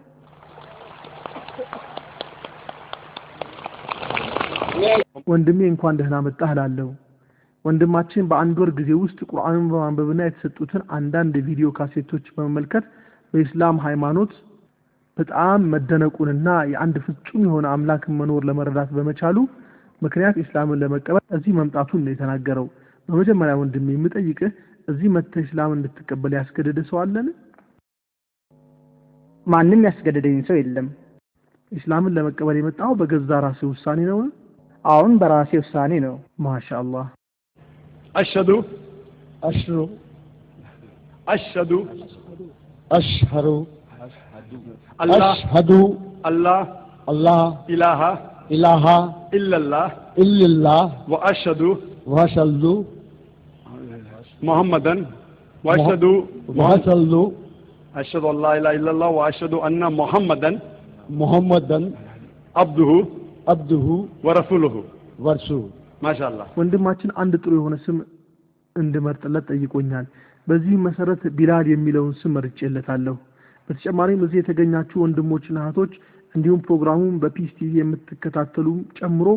ወንድሜ እንኳን ደህና መጣህ እላለሁ። ወንድማችን በአንድ ወር ጊዜ ውስጥ ቁርአንን በማንበብና የተሰጡትን አንዳንድ ቪዲዮ ካሴቶች በመመልከት በኢስላም ሃይማኖት በጣም መደነቁንና የአንድ ፍጹም የሆነ አምላክን መኖር ለመረዳት በመቻሉ ምክንያት ኢስላምን ለመቀበል እዚህ መምጣቱን ነው የተናገረው። በመጀመሪያ ወንድሜ የምጠይቅህ እዚህ መጥተህ ኢስላምን እንድትቀበል ያስገደደ ሰው አለን? ማንም ያስገደደኝ ሰው የለም። ኢስላምን ለመቀበል የመጣው በገዛ ራስህ ውሳኔ ነው? አሁን በራሴ ውሳኔ ነው። ማሻአላህ። أشهد أشهد أشهد أشهد الله أشهد الله الله إله إله إلا الله إلا الله وأشهد وأشهد محمدا وأشهد وأشهد أشهد أن لا إله إلا الله وأشهد أن محمدا محمدا عبده عبده ورسوله ورسوله. ما شاء الله። ወንድማችን አንድ ጥሩ የሆነ ስም እንድመርጥለት ጠይቆኛል። በዚህ መሰረት ቢላል የሚለውን ስም መርጬለታለሁ። በተጨማሪም እዚህ የተገኛችሁ ወንድሞችና እህቶች እንዲሁም ፕሮግራሙን በፒስ ቲቪ የምትከታተሉ ጨምሮ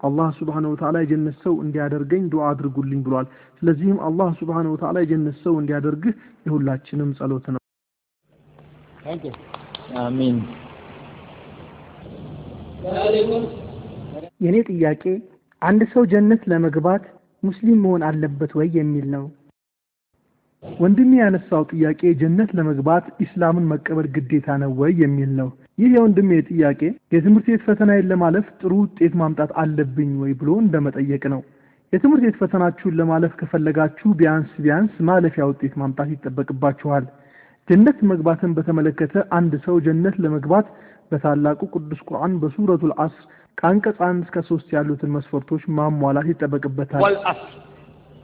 አላህ ሱብሓነሁ ወተዓላ የጀነት ሰው እንዲያደርገኝ ዱዓ አድርጉልኝ ብሏል። ስለዚህም አላህ ሱብሓነሁ ወተዓላ የጀነት ሰው እንዲያደርግህ የሁላችንም ጸሎት ነው። Thank you. አሚን። የኔ ጥያቄ አንድ ሰው ጀነት ለመግባት ሙስሊም መሆን አለበት ወይ የሚል ነው። ወንድሜ ያነሳው ጥያቄ ጀነት ለመግባት ኢስላምን መቀበል ግዴታ ነው ወይ የሚል ነው። ይህ የወንድሜ ጥያቄ የትምህርት ቤት ፈተናዬን ለማለፍ ጥሩ ውጤት ማምጣት አለብኝ ወይ ብሎ እንደመጠየቅ ነው። የትምህርት ቤት ፈተናችሁን ለማለፍ ከፈለጋችሁ ቢያንስ ቢያንስ ማለፊያ ውጤት ማምጣት ይጠበቅባችኋል። ጀነት መግባትን በተመለከተ አንድ ሰው ጀነት ለመግባት በታላቁ ቅዱስ ቁርአን በሱረቱል ዐስር ከአንቀጽ 1 እስከ 3 ያሉትን መስፈርቶች ማሟላት ይጠበቅበታል። والعصر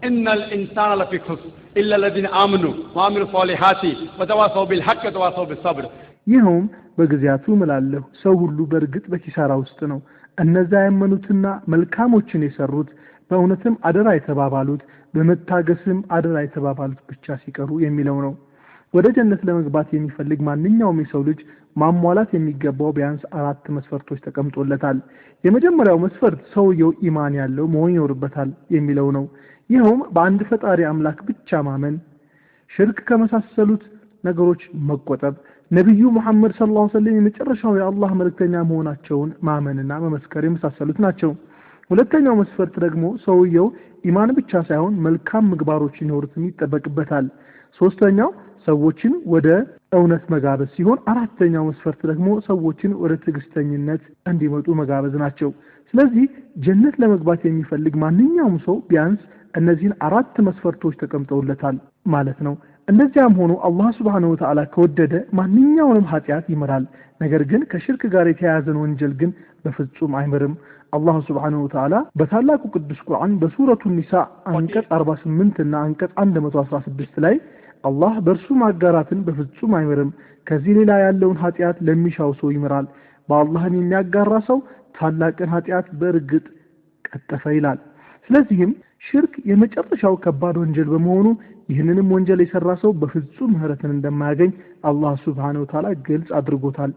إن الإنسان لفي خسر إلا الذين آمنوا وعملوا الصالحات وتواصوا بالحق وتواصوا بالصبر። ይኸውም በጊዜያቱ እምላለሁ ሰው ሁሉ በእርግጥ በኪሳራ ውስጥ ነው፣ እነዛ ያመኑትና መልካሞችን የሰሩት፣ በእውነትም አደራ የተባባሉት፣ በመታገስም አደራ የተባባሉት ብቻ ሲቀሩ የሚለው ነው። ወደ ጀነት ለመግባት የሚፈልግ ማንኛውም የሰው ልጅ ማሟላት የሚገባው ቢያንስ 4 መስፈርቶች ተቀምጦለታል። የመጀመሪያው መስፈርት ሰውየው ኢማን ያለው መሆን ይኖርበታል የሚለው ነው። ይኸውም በአንድ ፈጣሪ አምላክ ብቻ ማመን፣ ሽርክ ከመሳሰሉት ነገሮች መቆጠብ፣ ነብዩ መሐመድ ሰለላሁ ዐለይሂ ወሰለም የመጨረሻው የአላህ መልእክተኛ መሆናቸውን ማመንና መመስከር የመሳሰሉት ናቸው። ሁለተኛው መስፈርት ደግሞ ሰውየው ኢማን ብቻ ሳይሆን መልካም ምግባሮች ሊኖሩትም ይጠበቅበታል። ሶስተኛው ሰዎችን ወደ እውነት መጋበዝ ሲሆን፣ አራተኛው መስፈርት ደግሞ ሰዎችን ወደ ትዕግስተኝነት እንዲመጡ መጋበዝ ናቸው። ስለዚህ ጀነት ለመግባት የሚፈልግ ማንኛውም ሰው ቢያንስ እነዚህን 4 መስፈርቶች ተቀምጠውለታል ማለት ነው። እንደዚያም ሆኖ አላህ Subhanahu Wa Ta'ala ከወደደ ማንኛውንም ኃጢአት ይምራል። ነገር ግን ከሽርክ ጋር የተያያዘን ወንጀል ግን በፍጹም አይምርም። አላህ Subhanahu Wa Ta'ala በታላቁ ቅዱስ ቁርአን በሱረቱ ኒሳ አንቀጽ 48 እና አንቀጽ 116 ላይ አላህ በእርሱ ማጋራትን በፍጹም አይምርም፣ ከዚህ ሌላ ያለውን ኃጢአት ለሚሻው ሰው ይምራል፣ በአላህም የሚያጋራ ሰው ታላቅን ኃጢአት በእርግጥ ቀጠፈ ይላል። ስለዚህም ሽርክ የመጨረሻው ከባድ ወንጀል በመሆኑ ይህንንም ወንጀል የሰራ ሰው በፍጹም ምህረትን እንደማያገኝ አላህ Subhanahu Wa Ta'ala ግልጽ አድርጎታል።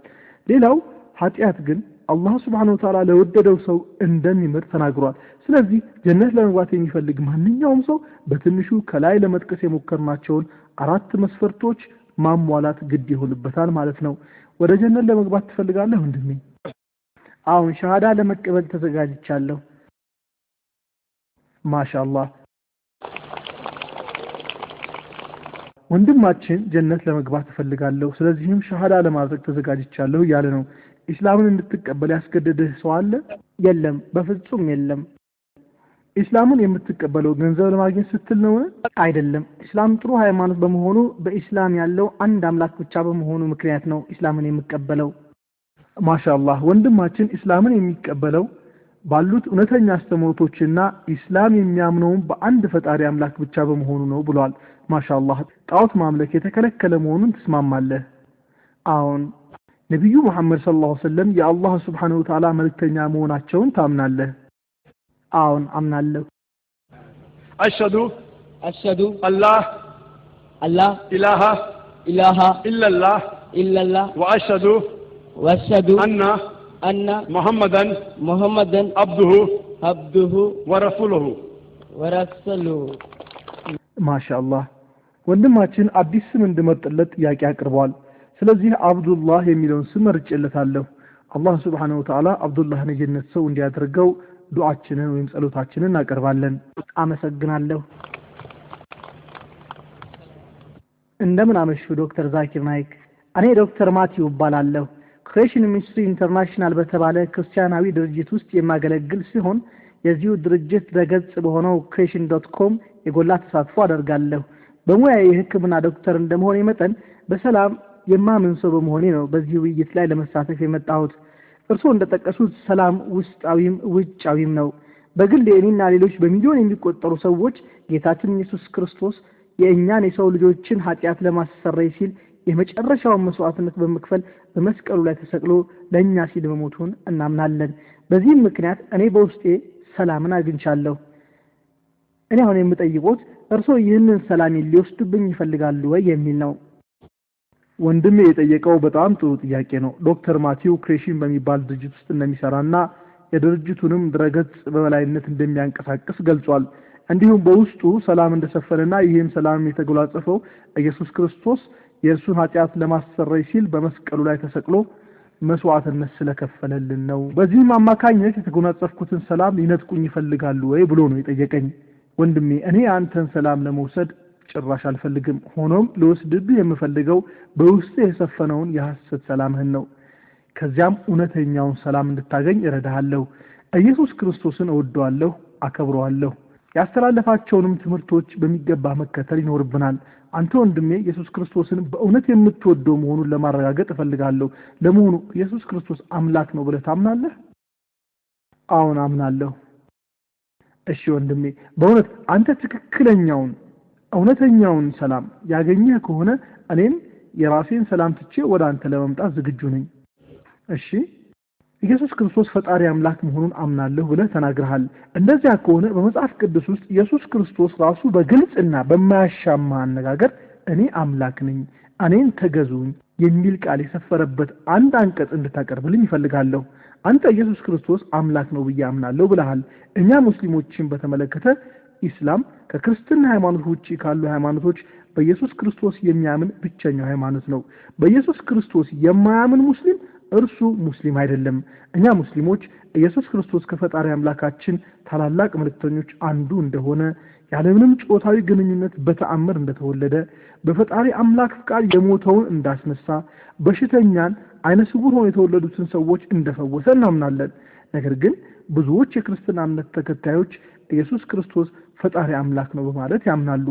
ሌላው ኃጢአት ግን አላህ Subhanahu Wa Ta'ala ለወደደው ሰው እንደሚምር ተናግሯል። ስለዚህ ጀነት ለመግባት የሚፈልግ ማንኛውም ሰው በትንሹ ከላይ ለመጥቀስ የሞከርናቸውን 4 መስፈርቶች ማሟላት ግድ ይሆንበታል ማለት ነው። ወደ ጀነት ለመግባት ትፈልጋለህ ወንድሜ? አሁን ሸሃዳ ለመቀበል ተዘጋጅቻለሁ። ማሻአላህ ወንድማችን ጀነት ለመግባት እፈልጋለሁ፣ ስለዚህም ሸሃዳ ለማድረግ ተዘጋጅቻለሁ እያለ ነው። ኢስላምን እንድትቀበል ያስገደደህ ሰው አለ? የለም፣ በፍጹም የለም። ኢስላምን የምትቀበለው ገንዘብ ለማግኘት ስትል ነው? አይደለም። ኢስላም ጥሩ ሃይማኖት በመሆኑ በኢስላም ያለው አንድ አምላክ ብቻ በመሆኑ ምክንያት ነው ኢስላምን የምቀበለው። ማሻአላህ ወንድማችን ኢስላምን የሚቀበለው ባሉት እውነተኛ አስተምህሮቶችና ኢስላም የሚያምነው በአንድ ፈጣሪ አምላክ ብቻ በመሆኑ ነው ብሏል። ማሻአላህ ጣዖት ማምለክ የተከለከለ መሆኑን ትስማማለህ? አዎን። ነብዩ መሐመድ ሰለላሁ ዐለይሂ ወሰለም የአላህ Subhanahu Wa Ta'ala መልእክተኛ መሆናቸውን ታምናለህ? አዎን አምናለሁ። አሽሀዱ አሽሀዱ አላህ አላህ ኢላሃ ኢላሃ ኢለላህ ኢለላህ ወአሽሀዱ ወአሽሀዱ አና አና ሙሐመደን ሙሐመደን አብዱሁ አብዱሁ ወረሱሉሁ ወረሱሉሁ። ማሻአላህ ወንድማችን አዲስ ስም እንድመርጥለት ጥያቄ አቅርቧል። ስለዚህ አብዱላህ የሚለውን ስም መርጬለታለሁ። አላህ Subhanahu Wa Ta'ala አብዱላህን የጀነት ሰው እንዲያደርገው ዱዓችንን ወይም ጸሎታችንን እናቀርባለን። አመሰግናለሁ። እንደምን አመሹ ዶክተር ዛኪር ናይክ። እኔ ዶክተር ማቲው እባላለሁ። ክሬሽን ሚኒስትሪ ኢንተርናሽናል በተባለ ክርስቲያናዊ ድርጅት ውስጥ የማገለግል ሲሆን የዚሁ ድርጅት ድረገጽ በሆነው creation.com የጎላ ተሳትፎ አደርጋለሁ። በሙያዬ የሕክምና ዶክተር እንደመሆኔ መጠን በሰላም የማምን ሰው በመሆኔ ነው በዚህ ውይይት ላይ ለመሳተፍ የመጣሁት። እርስዎ እንደጠቀሱት ሰላም ውስጣዊም ውጫዊም ነው። በግል እኔና ሌሎች በሚሊዮን የሚቆጠሩ ሰዎች ጌታችን ኢየሱስ ክርስቶስ የእኛን የሰው ልጆችን ኃጢአት ለማስተሰረይ ሲል የመጨረሻውን መስዋዕትነት በመክፈል በመስቀሉ ላይ ተሰቅሎ ለእኛ ሲል መሞቱን እናምናለን። በዚህም ምክንያት እኔ በውስጤ ሰላምን አግኝቻለሁ። እኔ አሁን የምጠይቆት እርስዎ ይህንን ሰላም ሊወስዱብኝ ይፈልጋሉ ወይ የሚል ነው። ወንድሜ የጠየቀው በጣም ጥሩ ጥያቄ ነው። ዶክተር ማቲው ክሬሽን በሚባል ድርጅት ውስጥ እንደሚሰራና የድርጅቱንም ድረገጽ በበላይነት እንደሚያንቀሳቅስ ገልጿል። እንዲሁም በውስጡ ሰላም እንደሰፈነና ይህም ሰላም የተጎናጸፈው ኢየሱስ ክርስቶስ የእርሱን ኃጢአት ለማስተሰረይ ሲል በመስቀሉ ላይ ተሰቅሎ መስዋዕትነት ስለከፈለልን ነው። በዚህም አማካኝነት የተጎናጸፍኩትን ሰላም ሊነጥቁኝ ይፈልጋሉ ወይ ብሎ ነው የጠየቀኝ። ወንድሜ እኔ አንተን ሰላም ለመውሰድ ጭራሽ አልፈልግም። ሆኖም ልወስድብህ የምፈልገው በውስጥ የሰፈነውን የሐሰት ሰላምህን ነው። ከዚያም እውነተኛውን ሰላም እንድታገኝ እረዳሃለሁ። ኢየሱስ ክርስቶስን እወደዋለሁ፣ አከብረዋለሁ። ያስተላለፋቸውንም ትምህርቶች በሚገባ መከተል ይኖርብናል። አንተ ወንድሜ ኢየሱስ ክርስቶስን በእውነት የምትወደው መሆኑን ለማረጋገጥ እፈልጋለሁ። ለመሆኑ ኢየሱስ ክርስቶስ አምላክ ነው ብለህ ታምናለህ? አዎን አምናለሁ። እሺ ወንድሜ፣ በእውነት አንተ ትክክለኛውን እውነተኛውን ሰላም ያገኘህ ከሆነ እኔም የራሴን ሰላም ትቼ ወደ አንተ ለመምጣት ዝግጁ ነኝ። እሺ፣ ኢየሱስ ክርስቶስ ፈጣሪ አምላክ መሆኑን አምናለሁ ብለህ ተናግረሃል። እንደዚያ ከሆነ በመጽሐፍ ቅዱስ ውስጥ ኢየሱስ ክርስቶስ ራሱ በግልጽና በማያሻማ አነጋገር እኔ አምላክ ነኝ፣ እኔን ተገዙኝ የሚል ቃል የሰፈረበት አንድ አንቀጽ እንድታቀርብልኝ ይፈልጋለሁ። አንተ ኢየሱስ ክርስቶስ አምላክ ነው ብዬ አምናለሁ ብለሃል። እኛ ሙስሊሞችን በተመለከተ ኢስላም ከክርስትና ሃይማኖት ውጪ ካሉ ሃይማኖቶች በኢየሱስ ክርስቶስ የሚያምን ብቸኛው ሃይማኖት ነው። በኢየሱስ ክርስቶስ የማያምን ሙስሊም እርሱ ሙስሊም አይደለም። እኛ ሙስሊሞች ኢየሱስ ክርስቶስ ከፈጣሪ አምላካችን ታላላቅ መልእክተኞች አንዱ እንደሆነ፣ ያለምንም ጾታዊ ግንኙነት በተአምር እንደተወለደ፣ በፈጣሪ አምላክ ፍቃድ የሞተውን እንዳስነሳ፣ በሽተኛን፣ አይነ ስውር ሆነው የተወለዱትን ሰዎች እንደፈወሰ እናምናለን። ነገር ግን ብዙዎች የክርስትና እምነት ተከታዮች ኢየሱስ ክርስቶስ ፈጣሪ አምላክ ነው በማለት ያምናሉ።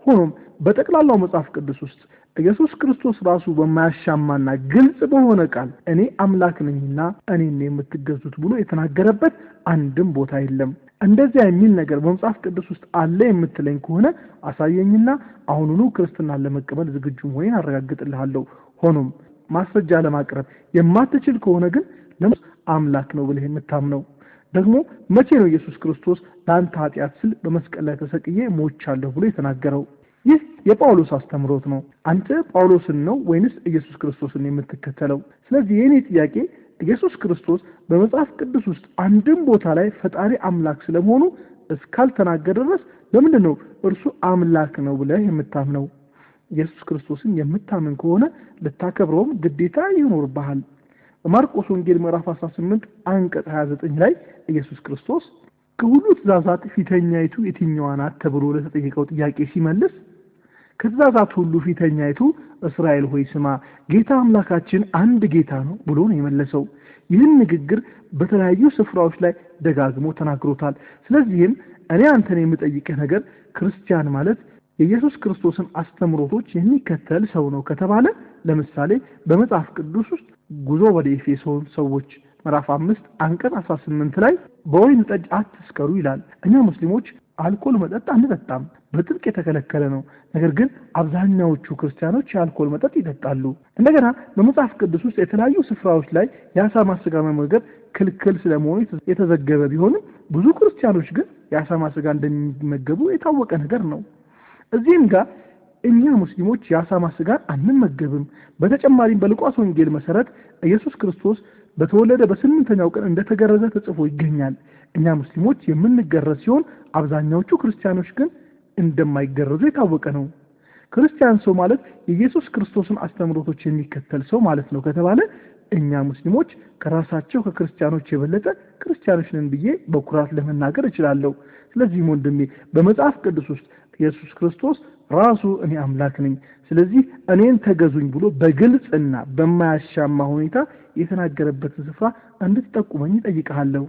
ሆኖም በጠቅላላው መጽሐፍ ቅዱስ ውስጥ ኢየሱስ ክርስቶስ ራሱ በማያሻማና ግልጽ በሆነ ቃል እኔ አምላክ ነኝና እኔን የምትገዙት ብሎ የተናገረበት አንድም ቦታ የለም። እንደዚያ የሚል ነገር በመጽሐፍ ቅዱስ ውስጥ አለ የምትለኝ ከሆነ አሳየኝና አሁኑኑ ክርስትናን ለመቀበል ዝግጁ መሆኔን አረጋግጥልሃለሁ። ሆኖም ማስረጃ ለማቅረብ የማትችል ከሆነ ግን ለምን አምላክ ነው ብለህ የምታምነው? ደግሞ መቼ ነው ኢየሱስ ክርስቶስ ለአንተ ኃጢአት ስል በመስቀል ላይ ተሰቅዬ ሞቻለሁ ብሎ የተናገረው? ይህ የጳውሎስ አስተምሮት ነው። አንተ ጳውሎስን ነው ወይንስ ኢየሱስ ክርስቶስን የምትከተለው? ስለዚህ የእኔ ጥያቄ ኢየሱስ ክርስቶስ በመጽሐፍ ቅዱስ ውስጥ አንድም ቦታ ላይ ፈጣሪ አምላክ ስለመሆኑ እስካልተናገረ ድረስ ለምንድን ነው እርሱ አምላክ ነው ብለህ የምታምነው? ኢየሱስ ክርስቶስን የምታምን ከሆነ ልታከብረውም ግዴታ ይኖርብሃል። በማርቆስ ወንጌል ምዕራፍ 18 አንቀጽ 29 ላይ ኢየሱስ ክርስቶስ ከሁሉ ትእዛዛት ፊተኛይቱ የትኛዋ ናት ተብሎ ለተጠየቀው ጥያቄ ሲመልስ፣ ከትእዛዛት ሁሉ ፊተኛይቱ እስራኤል ሆይ ስማ፣ ጌታ አምላካችን አንድ ጌታ ነው ብሎ ነው የመለሰው። ይህን ንግግር በተለያዩ ስፍራዎች ላይ ደጋግሞ ተናግሮታል። ስለዚህም እኔ አንተን የምጠይቅህ ነገር ክርስቲያን ማለት የኢየሱስ ክርስቶስን አስተምሮቶች የሚከተል ሰው ነው ከተባለ፣ ለምሳሌ በመጽሐፍ ቅዱስ ውስጥ ጉዞ ወደ ኤፌሶን ሰዎች ምዕራፍ 5 አንቀጽ 18 ላይ በወይን ጠጅ አትስከሩ ይላል። እኛ ሙስሊሞች አልኮል መጠጥ አንጠጣም፣ በጥብቅ የተከለከለ ነው። ነገር ግን አብዛኛዎቹ ክርስቲያኖች የአልኮል መጠጥ ይጠጣሉ። እንደገና በመጽሐፍ ቅዱስ ውስጥ የተለያዩ ስፍራዎች ላይ የአሳማ ስጋ መመገብ ክልክል ስለመሆኑ የተዘገበ ቢሆንም ብዙ ክርስቲያኖች ግን የአሳማ ስጋ እንደሚመገቡ የታወቀ ነገር ነው። እዚህም ጋር እኛ ሙስሊሞች የአሳማ ስጋን አንመገብም። በተጨማሪም በሉቃስ ወንጌል መሰረት ኢየሱስ ክርስቶስ በተወለደ በስምንተኛው ቀን እንደተገረዘ ተጽፎ ይገኛል። እኛ ሙስሊሞች የምንገረዝ ሲሆን አብዛኛዎቹ ክርስቲያኖች ግን እንደማይገረዙ የታወቀ ነው። ክርስቲያን ሰው ማለት የኢየሱስ ክርስቶስን አስተምሮቶች የሚከተል ሰው ማለት ነው ከተባለ እኛ ሙስሊሞች ከራሳቸው ከክርስቲያኖች የበለጠ ክርስቲያኖች ነን ብዬ በኩራት ለመናገር እችላለሁ። ስለዚህም ወንድሜ፣ በመጽሐፍ ቅዱስ ውስጥ ኢየሱስ ክርስቶስ ራሱ እኔ አምላክ ነኝ፣ ስለዚህ እኔን ተገዙኝ ብሎ በግልጽና በማያሻማ ሁኔታ የተናገረበትን ስፍራ እንድትጠቁመኝ እጠይቅሃለሁ።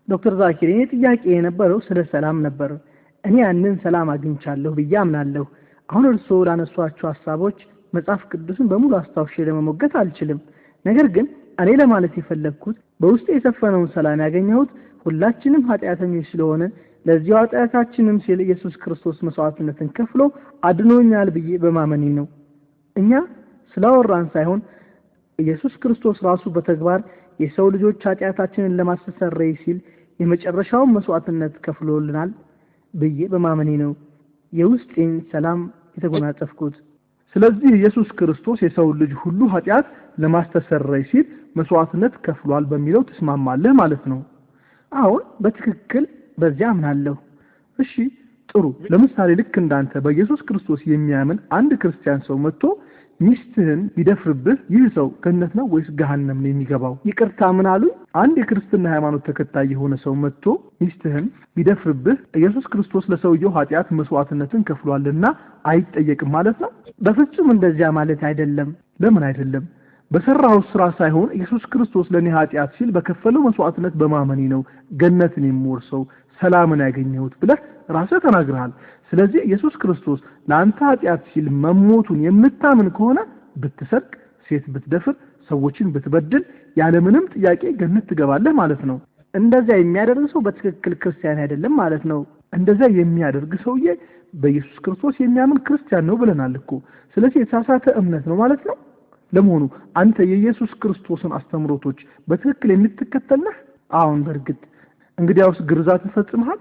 ዶክተር ዛኪር፣ የኔ ጥያቄ የነበረው ስለ ሰላም ነበር። እኔ ያንን ሰላም አግኝቻለሁ ብዬ አምናለሁ። አሁን እርስዎ ላነሷቸው ሀሳቦች መጽሐፍ ቅዱስን በሙሉ አስታውሼ ለመሞገት አልችልም። ነገር ግን እኔ ለማለት የፈለግኩት በውስጤ የሰፈነውን ሰላም ያገኘሁት ሁላችንም ኃጢአተኞች ስለሆነ ለዚሁ ኃጢአታችንም ሲል ኢየሱስ ክርስቶስ መስዋዕትነትን ከፍሎ አድኖኛል ብዬ በማመኔ ነው። እኛ ስላወራን ሳይሆን ኢየሱስ ክርስቶስ ራሱ በተግባር የሰው ልጆች ኃጢአታችንን ለማስተሰረይ ሲል የመጨረሻውን መስዋዕትነት ከፍሎልናል ብዬ በማመኔ ነው የውስጤን ሰላም የተጎናጸፍኩት። ስለዚህ ኢየሱስ ክርስቶስ የሰው ልጅ ሁሉ ኃጢአት ለማስተሰረይ ሲል መስዋዕትነት ከፍሏል በሚለው ትስማማለህ ማለት ነው? አሁን በትክክል በዚያ አምናለሁ። እሺ ጥሩ። ለምሳሌ ልክ እንዳንተ በኢየሱስ ክርስቶስ የሚያምን አንድ ክርስቲያን ሰው መጥቶ ሚስትህን ቢደፍርብህ ይህ ሰው ገነት ነው ወይስ ገሃነም ነው የሚገባው? ይቅርታ፣ ምን አሉኝ? አንድ የክርስትና ሃይማኖት ተከታይ የሆነ ሰው መጥቶ ሚስትህን ቢደፍርብህ ኢየሱስ ክርስቶስ ለሰውየው ኃጢአት መስዋዕትነትን ከፍሏልና አይጠየቅም ማለት ነው? በፍጹም እንደዚያ ማለት አይደለም። ለምን አይደለም? በሰራው ስራ ሳይሆን ኢየሱስ ክርስቶስ ለኔ ኃጢአት ሲል በከፈለው መስዋዕትነት በማመኔ ነው ገነትን የምወርሰው፣ ሰላምን ያገኘሁት ብለህ ራስህ ተናግረሃል። ስለዚህ ኢየሱስ ክርስቶስ ለአንተ ኃጢአት ሲል መሞቱን የምታምን ከሆነ ብትሰርቅ፣ ሴት ብትደፍር፣ ሰዎችን ብትበድል ያለምንም ጥያቄ ገነት ትገባለህ ማለት ነው። እንደዚያ የሚያደርግ ሰው በትክክል ክርስቲያን አይደለም ማለት ነው። እንደዚያ የሚያደርግ ሰውዬ በኢየሱስ ክርስቶስ የሚያምን ክርስቲያን ነው ብለናል እኮ። ስለዚህ የተሳሳተ እምነት ነው ማለት ነው። ለመሆኑ አንተ የኢየሱስ ክርስቶስን አስተምሮቶች በትክክል የምትከተል ነህ? አዎን፣ በእርግጥ። እንግዲያውስ ግርዛትን ፈጽመሃል?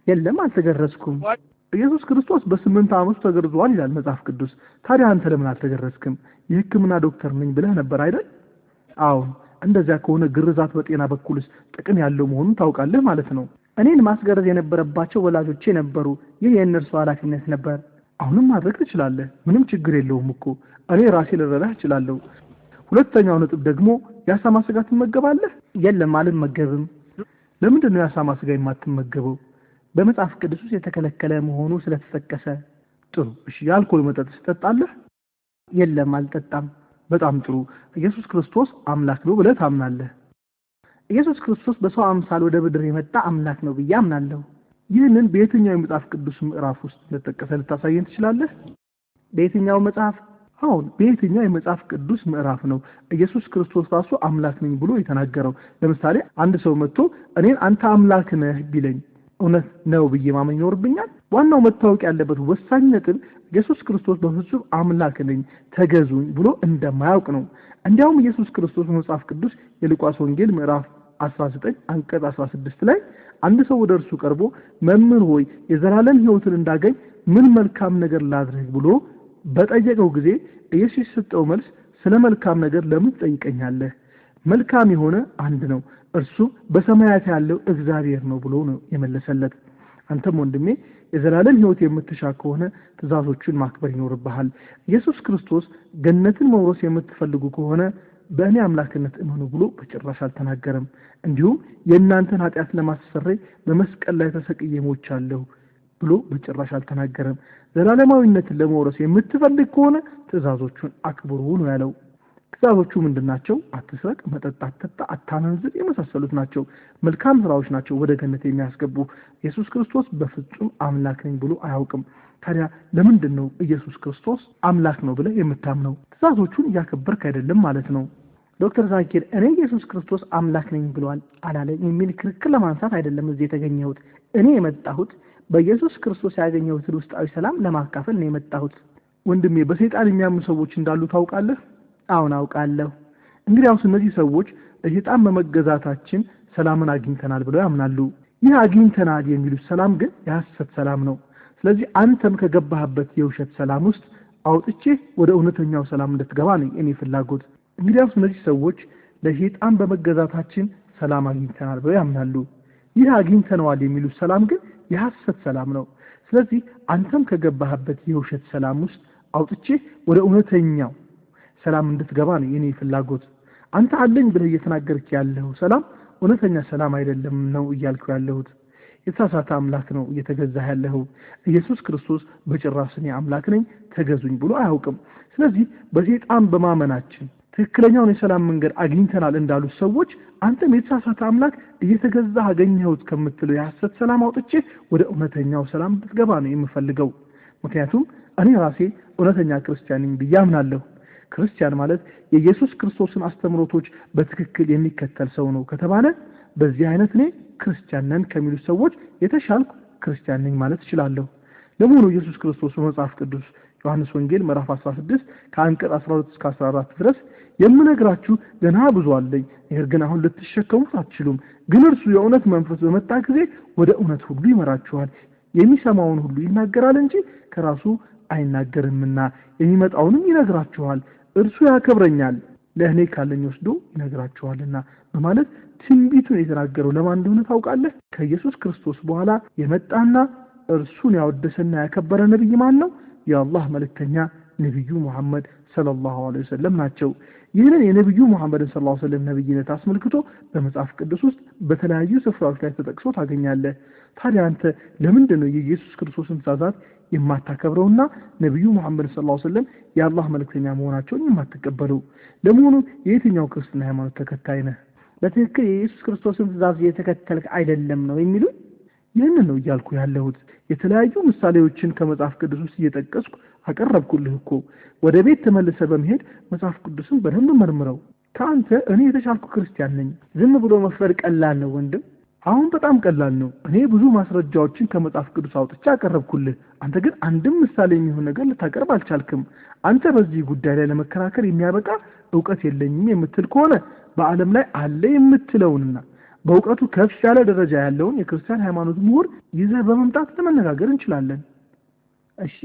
የለም፣ አልተገረዝኩም። ኢየሱስ ክርስቶስ በ8 ዓመቱ ተገርዟል ይላል መጽሐፍ ቅዱስ። ታዲያ አንተ ለምን አልተገረዝክም? የሕክምና ዶክተር ነኝ ብለህ ነበር አይደል? አዎን። እንደዚያ ከሆነ ግርዛት በጤና በኩልስ ጥቅም ያለው መሆኑን ታውቃለህ ማለት ነው። እኔን ማስገረዝ የነበረባቸው ወላጆቼ ነበሩ። ይህ የእነርሱ ኃላፊነት ነበር። አሁንም ማድረግ ትችላለህ። ምንም ችግር የለውም እኮ፣ እኔ ራሴ ልረዳህ እችላለሁ። ሁለተኛው ነጥብ ደግሞ የአሳማ ስጋ ትመገባለህ? የለም፣ አልመገብም። ለምንድን ነው የአሳማ ስጋ የማትመገበው? በመጽሐፍ ቅዱስ ውስጥ የተከለከለ መሆኑ ስለተጠቀሰ። ጥሩ። እሺ፣ የአልኮል መጠጥ ትጠጣለህ? የለም፣ አልጠጣም። በጣም ጥሩ። ኢየሱስ ክርስቶስ አምላክ ነው ብለህ ታምናለህ? ኢየሱስ ክርስቶስ በሰው አምሳል ወደ ምድር የመጣ አምላክ ነው ብዬ አምናለሁ። ይህንን በየትኛው የመጽሐፍ ቅዱስ ምዕራፍ ውስጥ እንደተጠቀሰ ልታሳየን ትችላለህ? በየትኛው መጽሐፍ? አሁን በየትኛው የመጽሐፍ ቅዱስ ምዕራፍ ነው ኢየሱስ ክርስቶስ ራሱ አምላክ ነኝ ብሎ የተናገረው? ለምሳሌ አንድ ሰው መጥቶ እኔን አንተ አምላክ ነህ ቢለኝ እውነት ነው ብዬ ማመን ይኖርብኛል? ዋናው መታወቅ ያለበት ወሳኝ ነጥብ ኢየሱስ ክርስቶስ በፍጹም አምላክ ነኝ ተገዙኝ ብሎ እንደማያውቅ ነው። እንዲያውም ኢየሱስ ክርስቶስ በመጽሐፍ ቅዱስ የሉቃስ ወንጌል ምዕራፍ 19 አንቀጽ 16 ላይ አንድ ሰው ወደ እርሱ ቀርቦ መምህር ሆይ የዘላለም ሕይወትን እንዳገኝ ምን መልካም ነገር ላድርግ ብሎ በጠየቀው ጊዜ ኢየሱስ የሰጠው መልስ ስለ መልካም ነገር ለምን ትጠይቀኛለህ? መልካም የሆነ አንድ ነው፣ እርሱም በሰማያት ያለው እግዚአብሔር ነው ብሎ ነው የመለሰለት። አንተም ወንድሜ የዘላለም ሕይወት የምትሻ ከሆነ ትእዛዞቹን ማክበር ይኖርብሃል። ኢየሱስ ክርስቶስ ገነትን መውረስ የምትፈልጉ ከሆነ በእኔ አምላክነት እመኑ ብሎ በጭራሽ አልተናገረም። እንዲሁም የእናንተን ኃጢአት ለማስተስረይ በመስቀል ላይ ተሰቅዬ ሞቻለሁ ብሎ በጭራሽ አልተናገረም። ዘላለማዊነትን ለመውረስ የምትፈልግ ከሆነ ትእዛዞቹን አክብሩ ነው ያለው። ትእዛዞቹ ምንድን ናቸው? አትስረቅ፣ መጠጥ አትጠጣ፣ አታመንዝር የመሳሰሉት ናቸው። መልካም ስራዎች ናቸው ወደ ገነት የሚያስገቡ። ኢየሱስ ክርስቶስ በፍጹም አምላክ ነኝ ብሎ አያውቅም። ታዲያ ለምንድን ነው ኢየሱስ ክርስቶስ አምላክ ነው ብለህ የምታምነው? ትእዛዞቹን እያከበርክ አይደለም ማለት ነው። ዶክተር ዛኪር፣ እኔ ኢየሱስ ክርስቶስ አምላክ ነኝ ብሏል አላለም የሚል ክርክር ለማንሳት አይደለም እዚህ የተገኘሁት። እኔ የመጣሁት በኢየሱስ ክርስቶስ ያገኘሁትን ውስጣዊ ሰላም ለማካፈል ነው የመጣሁት። ወንድሜ፣ በሰይጣን የሚያምኑ ሰዎች እንዳሉ ታውቃለህ? አሁን አውቃለሁ። እንግዲያውስ እነዚህ ሰዎች ለሰይጣን በመገዛታችን ሰላምን አግኝተናል ብለው ያምናሉ። ይህ አግኝተናል የሚሉት ሰላም ግን የሐሰት ሰላም ነው። ስለዚህ አንተም ከገባህበት የውሸት ሰላም ውስጥ አውጥቼ ወደ እውነተኛው ሰላም እንድትገባ ነው የእኔ ፍላጎት። እንግዲያውስ እነዚህ ሰዎች ለሰይጣን በመገዛታችን ሰላም አግኝተናል ብለው ያምናሉ። ይህ አግኝተነዋል የሚሉት ሰላም ግን የሐሰት ሰላም ነው። ስለዚህ አንተም ከገባህበት የውሸት ሰላም ውስጥ አውጥቼ ወደ እውነተኛው ሰላም እንድትገባ ነው የኔ ፍላጎት። አንተ አለኝ ብለህ እየተናገርክ ያለው ሰላም እውነተኛ ሰላም አይደለም ነው እያልኩ ያለሁት። የተሳሳተ አምላክ ነው እየተገዛህ ያለኸው። ኢየሱስ ክርስቶስ በጭራሽ እኔ አምላክ ነኝ ተገዙኝ ብሎ አያውቅም። ስለዚህ በሰይጣን በማመናችን ትክክለኛውን የሰላም መንገድ አግኝተናል እንዳሉት ሰዎች አንተም የተሳሳተ አምላክ እየተገዛህ አገኘሁት ከምትለው የሐሰት ሰላም አውጥቼ ወደ እውነተኛው ሰላም እንድትገባ ነው የምፈልገው። ምክንያቱም እኔ ራሴ እውነተኛ ክርስቲያን ነኝ ብዬ አምናለሁ። ክርስቲያን ማለት የኢየሱስ ክርስቶስን አስተምሮቶች በትክክል የሚከተል ሰው ነው ከተባለ በዚህ አይነት እኔ ክርስቲያን ነን ከሚሉት ሰዎች የተሻልኩ ክርስቲያን ነኝ ማለት እችላለሁ። ለመሆኑ ኢየሱስ ክርስቶስ በመጽሐፍ ቅዱስ ዮሐንስ ወንጌል ምዕራፍ 16 ከአንቀጽ 12 እስከ 14 ድረስ የምነግራችሁ ገና ብዙ አለኝ፣ ነገር ግን አሁን ልትሸከሙት አትችሉም። ግን እርሱ የእውነት መንፈስ በመጣ ጊዜ ወደ እውነት ሁሉ ይመራችኋል። የሚሰማውን ሁሉ ይናገራል እንጂ ከራሱ አይናገርምና የሚመጣውንም ይነግራችኋል። እርሱ ያከብረኛል፣ ለእኔ ካለኝ ወስዶ ይነግራችኋልና በማለት ትንቢቱን የተናገረው ለማን እንደሆነ ታውቃለህ? ከኢየሱስ ክርስቶስ በኋላ የመጣና እርሱን ያወደሰና ያከበረ ነብይ ማን ነው? የአላህ መልእክተኛ ነብዩ ሙሐመድ ሰለላሁ ዐለይሂ ወሰለም ናቸው። ይህንን የነብዩ ሙሐመድን ሰለላሁ ዐለይሂ ወሰለም ነብይነት አስመልክቶ በመጽሐፍ ቅዱስ ውስጥ በተለያዩ ስፍራዎች ላይ ተጠቅሶ ታገኛለህ። ታዲያ አንተ ለምንድን ነው የኢየሱስ ክርስቶስን ትእዛዛት የማታከብረውና ነብዩ ሙሐመድ ሰለላሁ ዐለይሂ ወሰለም የአላህ መልእክተኛ መሆናቸውን የማትቀበለው? ለመሆኑ የየትኛው ክርስትና ሃይማኖት ተከታይ ነህ? በትክክል የኢየሱስ ክርስቶስን ትእዛዝ እየተከተልክ አይደለም ነው የሚሉኝ? ይህንን ነው እያልኩ ያለሁት። የተለያዩ ምሳሌዎችን ከመጽሐፍ ቅዱስ ውስጥ እየጠቀስኩ አቀረብኩልህ እኮ። ወደ ቤት ተመልሰህ በመሄድ መጽሐፍ ቅዱስን በደንብ መርምረው። ከአንተ እኔ የተሻልኩ ክርስቲያን ነኝ። ዝም ብሎ መፍረድ ቀላል ነው ወንድም። አሁን በጣም ቀላል ነው። እኔ ብዙ ማስረጃዎችን ከመጽሐፍ ቅዱስ አውጥቼ አቀረብኩልህ። አንተ ግን አንድም ምሳሌ የሚሆን ነገር ልታቀርብ አልቻልክም። አንተ በዚህ ጉዳይ ላይ ለመከራከር የሚያበቃ እውቀት የለኝም የምትል ከሆነ በዓለም ላይ አለ የምትለውንና በእውቀቱ ከፍ ያለ ደረጃ ያለውን የክርስቲያን ሃይማኖት ምሁር ይዘህ በመምጣት ለመነጋገር እንችላለን። እሺ።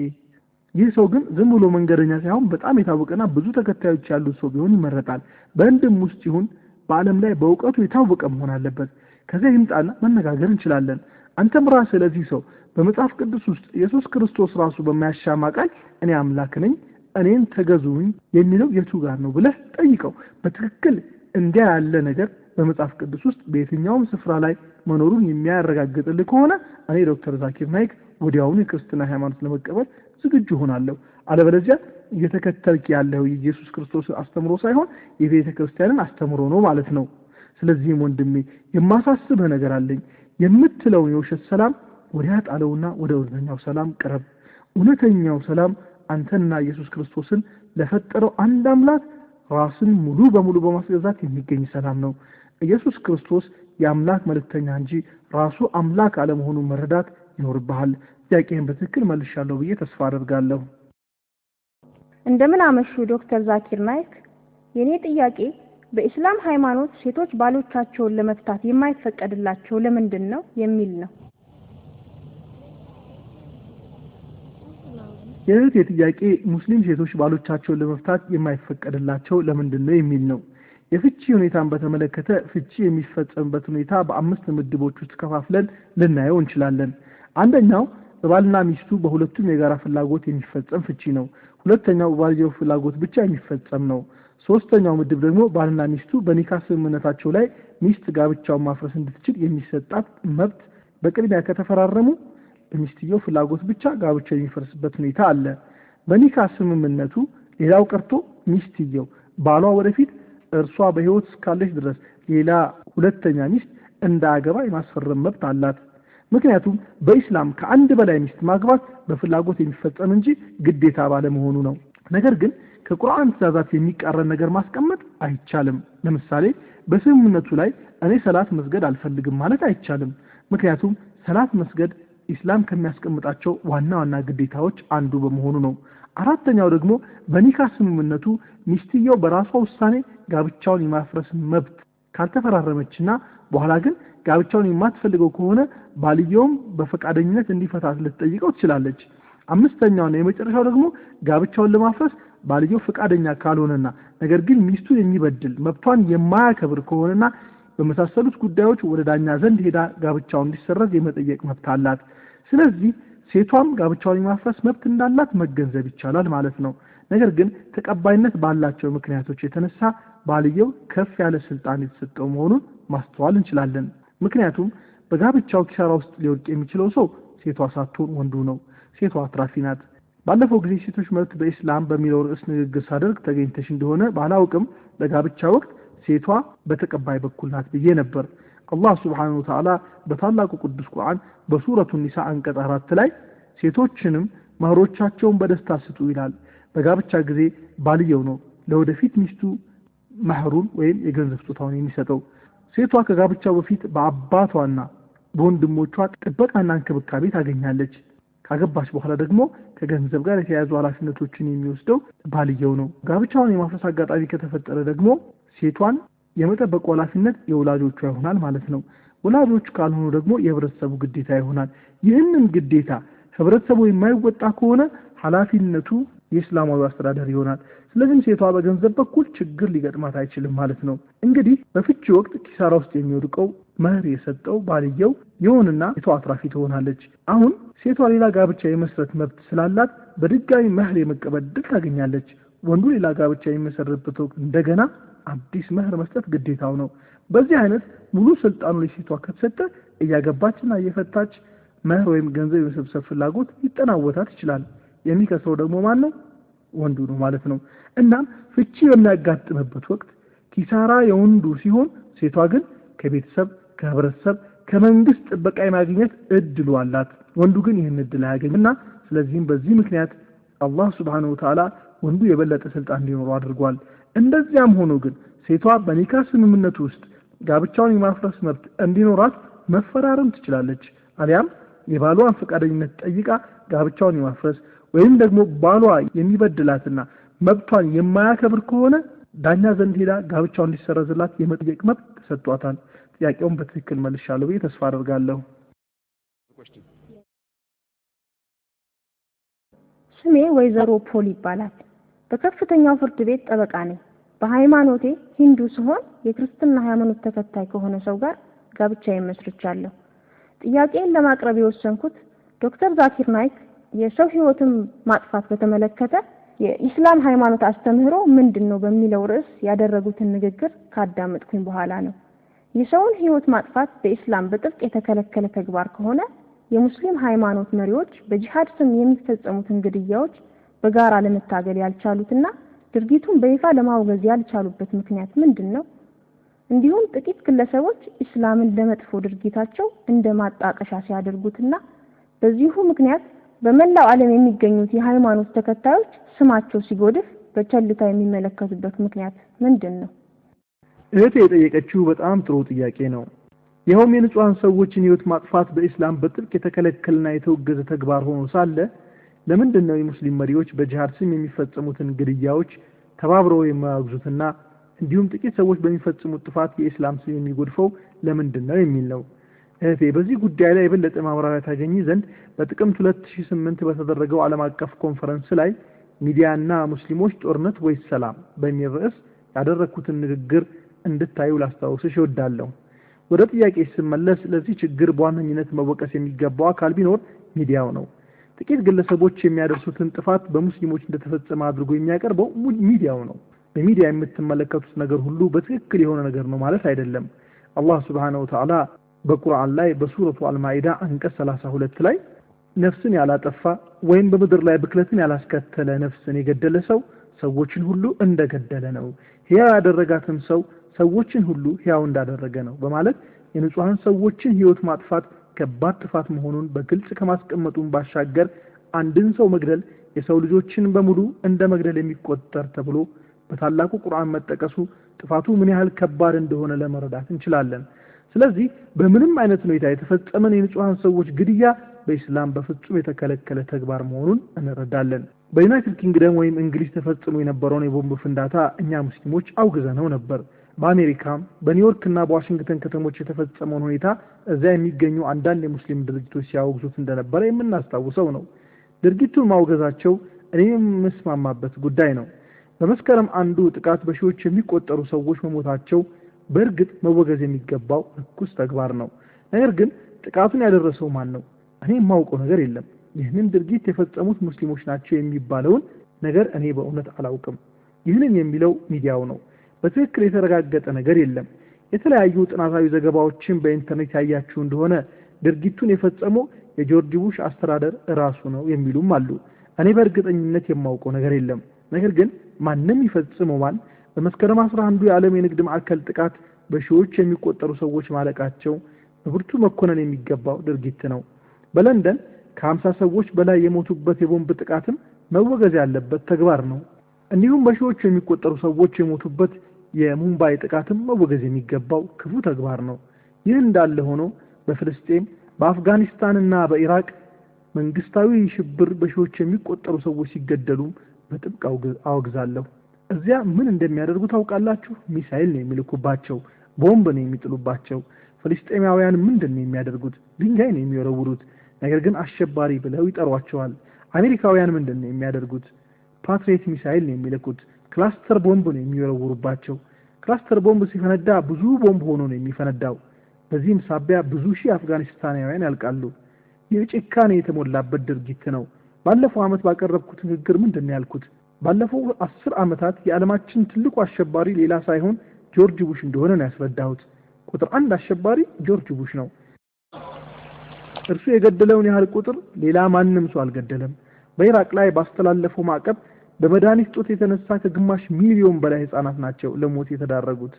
ይህ ሰው ግን ዝም ብሎ መንገደኛ ሳይሆን በጣም የታወቀና ብዙ ተከታዮች ያሉት ሰው ቢሆን ይመረጣል። በህንድም ውስጥ ይሁን በዓለም ላይ በእውቀቱ የታወቀ መሆን አለበት። ከዚያ ይምጣና መነጋገር እንችላለን። አንተም ራስህ ለዚህ ሰው በመጽሐፍ ቅዱስ ውስጥ ኢየሱስ ክርስቶስ ራሱ በማያሻማ ቃል እኔ አምላክ ነኝ፣ እኔን ተገዙኝ የሚለው የቱ ጋር ነው ብለህ ጠይቀው። በትክክል እንዲያ ያለ ነገር በመጽሐፍ ቅዱስ ውስጥ በየትኛውም ስፍራ ላይ መኖሩን የሚያረጋግጥልህ ከሆነ እኔ ዶክተር ዛኪር ናይክ ወዲያውኑ የክርስትና ሃይማኖት ለመቀበል ዝግጁ እሆናለሁ። አለበለዚያ እየተከተልክ ያለው የኢየሱስ ክርስቶስ አስተምሮ ሳይሆን የቤተ ክርስቲያንን አስተምሮ ነው ማለት ነው። ስለዚህም ወንድሜ የማሳስብህ ነገር አለኝ። የምትለውን የውሸት ሰላም ወዲያ ጣለውና ወደ እውነተኛው ሰላም ቅረብ። እውነተኛው ሰላም አንተና ኢየሱስ ክርስቶስን ለፈጠረው አንድ አምላክ ራስን ሙሉ በሙሉ በማስገዛት የሚገኝ ሰላም ነው። ኢየሱስ ክርስቶስ የአምላክ መልእክተኛ እንጂ ራሱ አምላክ አለመሆኑን መረዳት ይኖርብሃል። ጥያቄህን በትክክል መልሻለሁ ብዬ ተስፋ አደርጋለሁ። እንደምን አመሹ ዶክተር ዛኪር ናይክ። የኔ ጥያቄ በኢስላም ሃይማኖት ሴቶች ባሎቻቸውን ለመፍታት የማይፈቀድላቸው ለምንድን ነው የሚል ነው። የእህቴ ጥያቄ ሙስሊም ሴቶች ባሎቻቸውን ለመፍታት የማይፈቀድላቸው ለምንድን ነው የሚል ነው። የፍቺ ሁኔታን በተመለከተ ፍቺ የሚፈጸምበት ሁኔታ በአምስት ምድቦች ውስጥ ከፋፍለን ልናየው እንችላለን። አንደኛው በባልና ሚስቱ በሁለቱም የጋራ ፍላጎት የሚፈጸም ፍቺ ነው። ሁለተኛው በባልየው ፍላጎት ብቻ የሚፈጸም ነው። ሶስተኛው ምድብ ደግሞ ባልና ሚስቱ በኒካ ስምምነታቸው ላይ ሚስት ጋብቻውን ማፍረስ እንድትችል የሚሰጣት መብት በቅድሚያ ከተፈራረሙ በሚስትየው ፍላጎት ብቻ ጋብቻው የሚፈርስበት ሁኔታ አለ። በኒካ ስምምነቱ ሌላው ቀርቶ ሚስትየው ባሏ ወደፊት እርሷ በሕይወት እስካለች ድረስ ሌላ ሁለተኛ ሚስት እንዳያገባ የማስፈረም መብት አላት። ምክንያቱም በኢስላም ከአንድ በላይ ሚስት ማግባት በፍላጎት የሚፈጸም እንጂ ግዴታ ባለመሆኑ ነው። ነገር ግን ከቁርአን ትእዛዛት የሚቃረን ነገር ማስቀመጥ አይቻልም። ለምሳሌ በስምምነቱ ላይ እኔ ሰላት መስገድ አልፈልግም ማለት አይቻልም። ምክንያቱም ሰላት መስገድ ኢስላም ከሚያስቀምጣቸው ዋና ዋና ግዴታዎች አንዱ በመሆኑ ነው። አራተኛው ደግሞ በኒካ ስምምነቱ ሚስትየው በራሷ ውሳኔ ጋብቻውን የማፍረስ መብት ካልተፈራረመችና በኋላ ግን ጋብቻውን የማትፈልገው ከሆነ ባልየውም በፈቃደኝነት እንዲፈታት ልትጠይቀው ትችላለች። አምስተኛውና የመጨረሻው ደግሞ ጋብቻውን ለማፍረስ ባልየው ፈቃደኛ ካልሆነና ነገር ግን ሚስቱን የሚበድል መብቷን የማያከብር ከሆነና በመሳሰሉት ጉዳዮች ወደ ዳኛ ዘንድ ሄዳ ጋብቻውን እንዲሰረዝ የመጠየቅ መብት አላት። ስለዚህ ሴቷም ጋብቻውን የማፍረስ መብት እንዳላት መገንዘብ ይቻላል ማለት ነው። ነገር ግን ተቀባይነት ባላቸው ምክንያቶች የተነሳ ባልየው ከፍ ያለ ስልጣን የተሰጠው መሆኑን ማስተዋል እንችላለን። ምክንያቱም በጋብቻው ኪሳራ ውስጥ ሊወድቅ የሚችለው ሰው ሴቷ ሳትሆን ወንዱ ነው። ሴቷ አትራፊ ናት። ባለፈው ጊዜ ሴቶች መብት በኢስላም በሚለው ርዕስ ንግግር ሳደርግ ተገኝተሽ እንደሆነ ባላውቅም በጋብቻ ወቅት ሴቷ በተቀባይ በኩል ናት ብዬ ነበር። አላህ ሱብሓነሁ ወተዓላ በታላቁ ቅዱስ ቁርአን በሱረቱ ኒሳ አንቀጽ 4 ላይ ሴቶችንም መህሮቻቸውን በደስታ ስጡ ይላል። በጋብቻ ጊዜ ባልየው ነው ለወደፊት ሚስቱ መህሩን ወይም የገንዘብ ስጦታውን የሚሰጠው። ሴቷ ከጋብቻው በፊት በአባቷና በወንድሞቿ ጥበቃና እንክብካቤ ታገኛለች። ካገባች በኋላ ደግሞ ከገንዘብ ጋር የተያያዙ ኃላፊነቶችን የሚወስደው ባልየው ነው። ጋብቻውን የማፍረስ አጋጣሚ ከተፈጠረ ደግሞ ሴቷን የመጠበቁ ኃላፊነት የወላጆቿ ይሆናል ማለት ነው። ወላጆች ካልሆኑ ደግሞ የህብረተሰቡ ግዴታ ይሆናል። ይህንን ግዴታ ህብረተሰቡ የማይወጣ ከሆነ ኃላፊነቱ የእስላማዊ አስተዳደር ይሆናል። ስለዚህም ሴቷ በገንዘብ በኩል ችግር ሊገጥማት አይችልም ማለት ነው። እንግዲህ በፍቺ ወቅት ኪሳራ ውስጥ የሚወድቀው መህር የሰጠው ባልየው ይሆንና ሴቷ አትራፊ ትሆናለች። አሁን ሴቷ ሌላ ጋብቻ የመስረት መብት ስላላት በድጋሚ መህር የመቀበል ዕድል ታገኛለች። ወንዱ ሌላ ጋብቻ የሚመሰርትበት ወቅት እንደገና አዲስ መህር መስጠት ግዴታው ነው። በዚህ አይነት ሙሉ ስልጣኑ ለሴቷ ከተሰጠ እያገባችና እየፈታች መህር ወይም ገንዘብ የመሰብሰብ ፍላጎት ሊጠናወታት ይችላል። የሚከስረው ደግሞ ማን ነው? ወንዱ ነው ማለት ነው። እናም ፍቺ በሚያጋጥምበት ወቅት ኪሳራ የወንዱ ሲሆን፣ ሴቷ ግን ከቤተሰብ፣ ከህብረተሰብ፣ ከመንግስት ጥበቃ የማግኘት እድሉ አላት። ወንዱ ግን ይህን እድል አያገኝና ስለዚህም በዚህ ምክንያት አላህ ሱብሓነሁ ወተዓላ ወንዱ የበለጠ ስልጣን እንዲኖረው አድርጓል። እንደዚያም ሆኖ ግን ሴቷ በኒካህ ስምምነቱ ውስጥ ጋብቻውን የማፍረስ መብት እንዲኖራት መፈራረም ትችላለች። አሊያም የባሏን ፈቃደኝነት ጠይቃ ጋብቻውን የማፍረስ ወይም ደግሞ ባሏ የሚበድላትና መብቷን የማያከብር ከሆነ ዳኛ ዘንድ ሄዳ ጋብቻውን እንዲሰረዝላት የመጠየቅ መብት ተሰጥቷታል። ጥያቄውን በትክክል መልሻለሁ ብዬ ተስፋ አደርጋለሁ። ስሜ ወይዘሮ ፖል ይባላል። በከፍተኛው ፍርድ ቤት ጠበቃ ነኝ። በሃይማኖቴ ሂንዱ ስሆን የክርስትና ሃይማኖት ተከታይ ከሆነ ሰው ጋር ጋብቻዬን መስርቻለሁ። ጥያቄን ለማቅረብ የወሰንኩት ዶክተር ዛኪር ናይክ የሰው ሕይወትን ማጥፋት በተመለከተ የኢስላም ሃይማኖት አስተምህሮ ምንድን ነው በሚለው ርዕስ ያደረጉትን ንግግር ካዳመጥኩኝ በኋላ ነው። የሰውን ሕይወት ማጥፋት በኢስላም በጥብቅ የተከለከለ ተግባር ከሆነ የሙስሊም ሃይማኖት መሪዎች በጂሃድ ስም የሚፈጸሙትን ግድያዎች በጋራ ለመታገል ያልቻሉትና ድርጊቱን በይፋ ለማውገዝ ያልቻሉበት ምክንያት ምንድን ነው? እንዲሁም ጥቂት ግለሰቦች ኢስላምን ለመጥፎ ድርጊታቸው እንደ ማጣቀሻ ሲያደርጉትና በዚሁ ምክንያት በመላው ዓለም የሚገኙት የሃይማኖት ተከታዮች ስማቸው ሲጎድፍ በቸልታ የሚመለከቱበት ምክንያት ምንድን ነው? እህቴ የጠየቀችው በጣም ጥሩ ጥያቄ ነው። ይኸውም የንጹሐን ሰዎችን ሕይወት ማጥፋት በኢስላም በጥብቅ የተከለከለና የተወገዘ ተግባር ሆኖ ሳለ ለምንድን ነው የሙስሊም መሪዎች በጂሃድ ስም የሚፈጸሙትን ግድያዎች ተባብረው የማያወግዙትና እንዲሁም ጥቂት ሰዎች በሚፈጽሙት ጥፋት የኢስላም ስም የሚጎድፈው ለምንድን ነው የሚል ነው። እህቴ በዚህ ጉዳይ ላይ የበለጠ ማብራሪያ ታገኚ ዘንድ በጥቅምት 2008 በተደረገው ዓለም አቀፍ ኮንፈረንስ ላይ ሚዲያና ሙስሊሞች ጦርነት ወይስ ሰላም በሚል ርዕስ ያደረግኩትን ንግግር እንድታዩ ላስታውስሽ እወዳለሁ። ወደ ጥያቄ ስመለስ ለዚህ ችግር በዋነኝነት መወቀስ የሚገባው አካል ቢኖር ሚዲያው ነው። ጥቂት ግለሰቦች የሚያደርሱትን ጥፋት በሙስሊሞች እንደተፈጸመ አድርጎ የሚያቀርበው ሚዲያው ነው። በሚዲያ የምትመለከቱት ነገር ሁሉ በትክክል የሆነ ነገር ነው ማለት አይደለም። አላህ ሱብሓነሁ ወተዓላ በቁርአን ላይ በሱረቱ አልማኢዳ አንቀጽ 32 ላይ ነፍስን ያላጠፋ ወይም በምድር ላይ ብክለትን ያላስከተለ ነፍስን የገደለ ሰው ሰዎችን ሁሉ እንደገደለ ነው፣ ሕያው ያደረጋትም ሰው ሰዎችን ሁሉ ሕያው እንዳደረገ ነው በማለት የንጹሐን ሰዎችን ሕይወት ማጥፋት ከባድ ጥፋት መሆኑን በግልጽ ከማስቀመጡም ባሻገር አንድን ሰው መግደል የሰው ልጆችን በሙሉ እንደ መግደል የሚቆጠር ተብሎ በታላቁ ቁርአን መጠቀሱ ጥፋቱ ምን ያህል ከባድ እንደሆነ ለመረዳት እንችላለን። ስለዚህ በምንም አይነት ሁኔታ የተፈጸመን የንጹሐን ሰዎች ግድያ በኢስላም በፍጹም የተከለከለ ተግባር መሆኑን እንረዳለን። በዩናይትድ ኪንግደም ወይም እንግሊዝ ተፈጽሞ የነበረውን የቦምብ ፍንዳታ እኛ ሙስሊሞች አውግዘነው ነበር። በአሜሪካም በኒውዮርክ እና በዋሽንግተን ከተሞች የተፈጸመውን ሁኔታ እዚያ የሚገኙ አንዳንድ የሙስሊም ድርጅቶች ሲያወግዙት እንደነበረ የምናስታውሰው ነው። ድርጊቱን ማውገዛቸው እኔ የምስማማበት ጉዳይ ነው። በመስከረም አንዱ ጥቃት በሺዎች የሚቆጠሩ ሰዎች መሞታቸው በእርግጥ መወገዝ የሚገባው ርኩስ ተግባር ነው። ነገር ግን ጥቃቱን ያደረሰው ማን ነው? እኔ የማውቀው ነገር የለም። ይህንን ድርጊት የፈጸሙት ሙስሊሞች ናቸው የሚባለውን ነገር እኔ በእውነት አላውቅም። ይህንን የሚለው ሚዲያው ነው። በትክክል የተረጋገጠ ነገር የለም። የተለያዩ ጥናታዊ ዘገባዎችን በኢንተርኔት ያያችሁ እንደሆነ ድርጊቱን የፈጸመው የጆርጅ ቡሽ አስተዳደር እራሱ ነው የሚሉም አሉ። እኔ በእርግጠኝነት የማውቀው ነገር የለም። ነገር ግን ማንም ይፈጽመው ማን በመስከረም 11 የዓለም የንግድ ማዕከል ጥቃት በሺዎች የሚቆጠሩ ሰዎች ማለቃቸው በብርቱ መኮነን የሚገባው ድርጊት ነው። በለንደን ከ50 ሰዎች በላይ የሞቱበት የቦምብ ጥቃትም መወገዝ ያለበት ተግባር ነው። እንዲሁም በሺዎች የሚቆጠሩ ሰዎች የሞቱበት የሙምባይ ጥቃትም መወገዝ የሚገባው ክፉ ተግባር ነው። ይህ እንዳለ ሆኖ በፍልስጤም፣ በአፍጋኒስታንና በኢራቅ መንግስታዊ ሽብር በሺዎች የሚቆጠሩ ሰዎች ሲገደሉም በጥብቅ አወግዛለሁ። እዚያ ምን እንደሚያደርጉ ታውቃላችሁ? ሚሳኤል ነው የሚልኩባቸው፣ ቦምብ ነው የሚጥሉባቸው። ፍልስጤማውያን ምንድን ነው የሚያደርጉት? ድንጋይ ነው የሚወረውሩት። ነገር ግን አሸባሪ ብለው ይጠሯቸዋል። አሜሪካውያን ምንድን ነው የሚያደርጉት? ፓትሪየት ሚሳኤል ነው የሚልኩት። ክላስተር ቦምብ ነው የሚወረውሩባቸው። ክላስተር ቦምብ ሲፈነዳ ብዙ ቦምብ ሆኖ ነው የሚፈነዳው። በዚህም ሳቢያ ብዙ ሺህ አፍጋኒስታናውያን ያልቃሉ። ይህ ጭካኔ የተሞላበት ድርጊት ነው። ባለፈው ዓመት ባቀረብኩት ንግግር ምንድን ነው ያልኩት? ባለፈው 10 ዓመታት የዓለማችን ትልቁ አሸባሪ ሌላ ሳይሆን ጆርጅ ቡሽ እንደሆነ ነው ያስረዳሁት። ቁጥር 1 አሸባሪ ጆርጅ ቡሽ ነው። እርሱ የገደለውን ያህል ቁጥር ሌላ ማንም ሰው አልገደለም። በኢራቅ ላይ ባስተላለፈው ማዕቀብ በመድኃኒት እጦት የተነሳ ከግማሽ ሚሊዮን በላይ ህፃናት ናቸው ለሞት የተዳረጉት።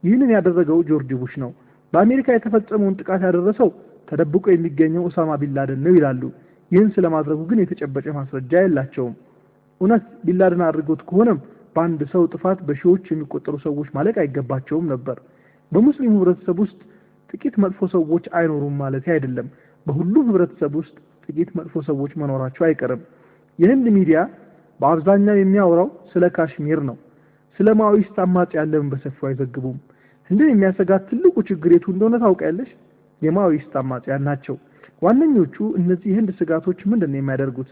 ይህንን ያደረገው ጆርጅ ቡሽ ነው። በአሜሪካ የተፈጸመውን ጥቃት ያደረሰው ተደብቆ የሚገኘው ኦሳማ ቢንላደን ነው ይላሉ። ይህን ስለማድረጉ ግን የተጨበጨ ማስረጃ የላቸውም። እውነት ቢንላደን አድርጎት ከሆነም በአንድ ሰው ጥፋት በሺዎች የሚቆጠሩ ሰዎች ማለቅ አይገባቸውም ነበር። በሙስሊሙ ህብረተሰብ ውስጥ ጥቂት መጥፎ ሰዎች አይኖሩም ማለት አይደለም። በሁሉም ህብረተሰብ ውስጥ ጥቂት መጥፎ ሰዎች መኖራቸው አይቀርም። የህንድ ሚዲያ በአብዛኛው የሚያወራው ስለ ካሽሚር ነው። ስለ ማኦይስት አማጽያን ለምን በሰፊው አይዘግቡም? ህንድን የሚያሰጋት ትልቁ ችግር የቱ እንደሆነ ታውቂያለሽ? የማኦይስት አማጽያን ናቸው። ዋነኞቹ እነዚህ የህንድ ስጋቶች ምንድን ነው የሚያደርጉት?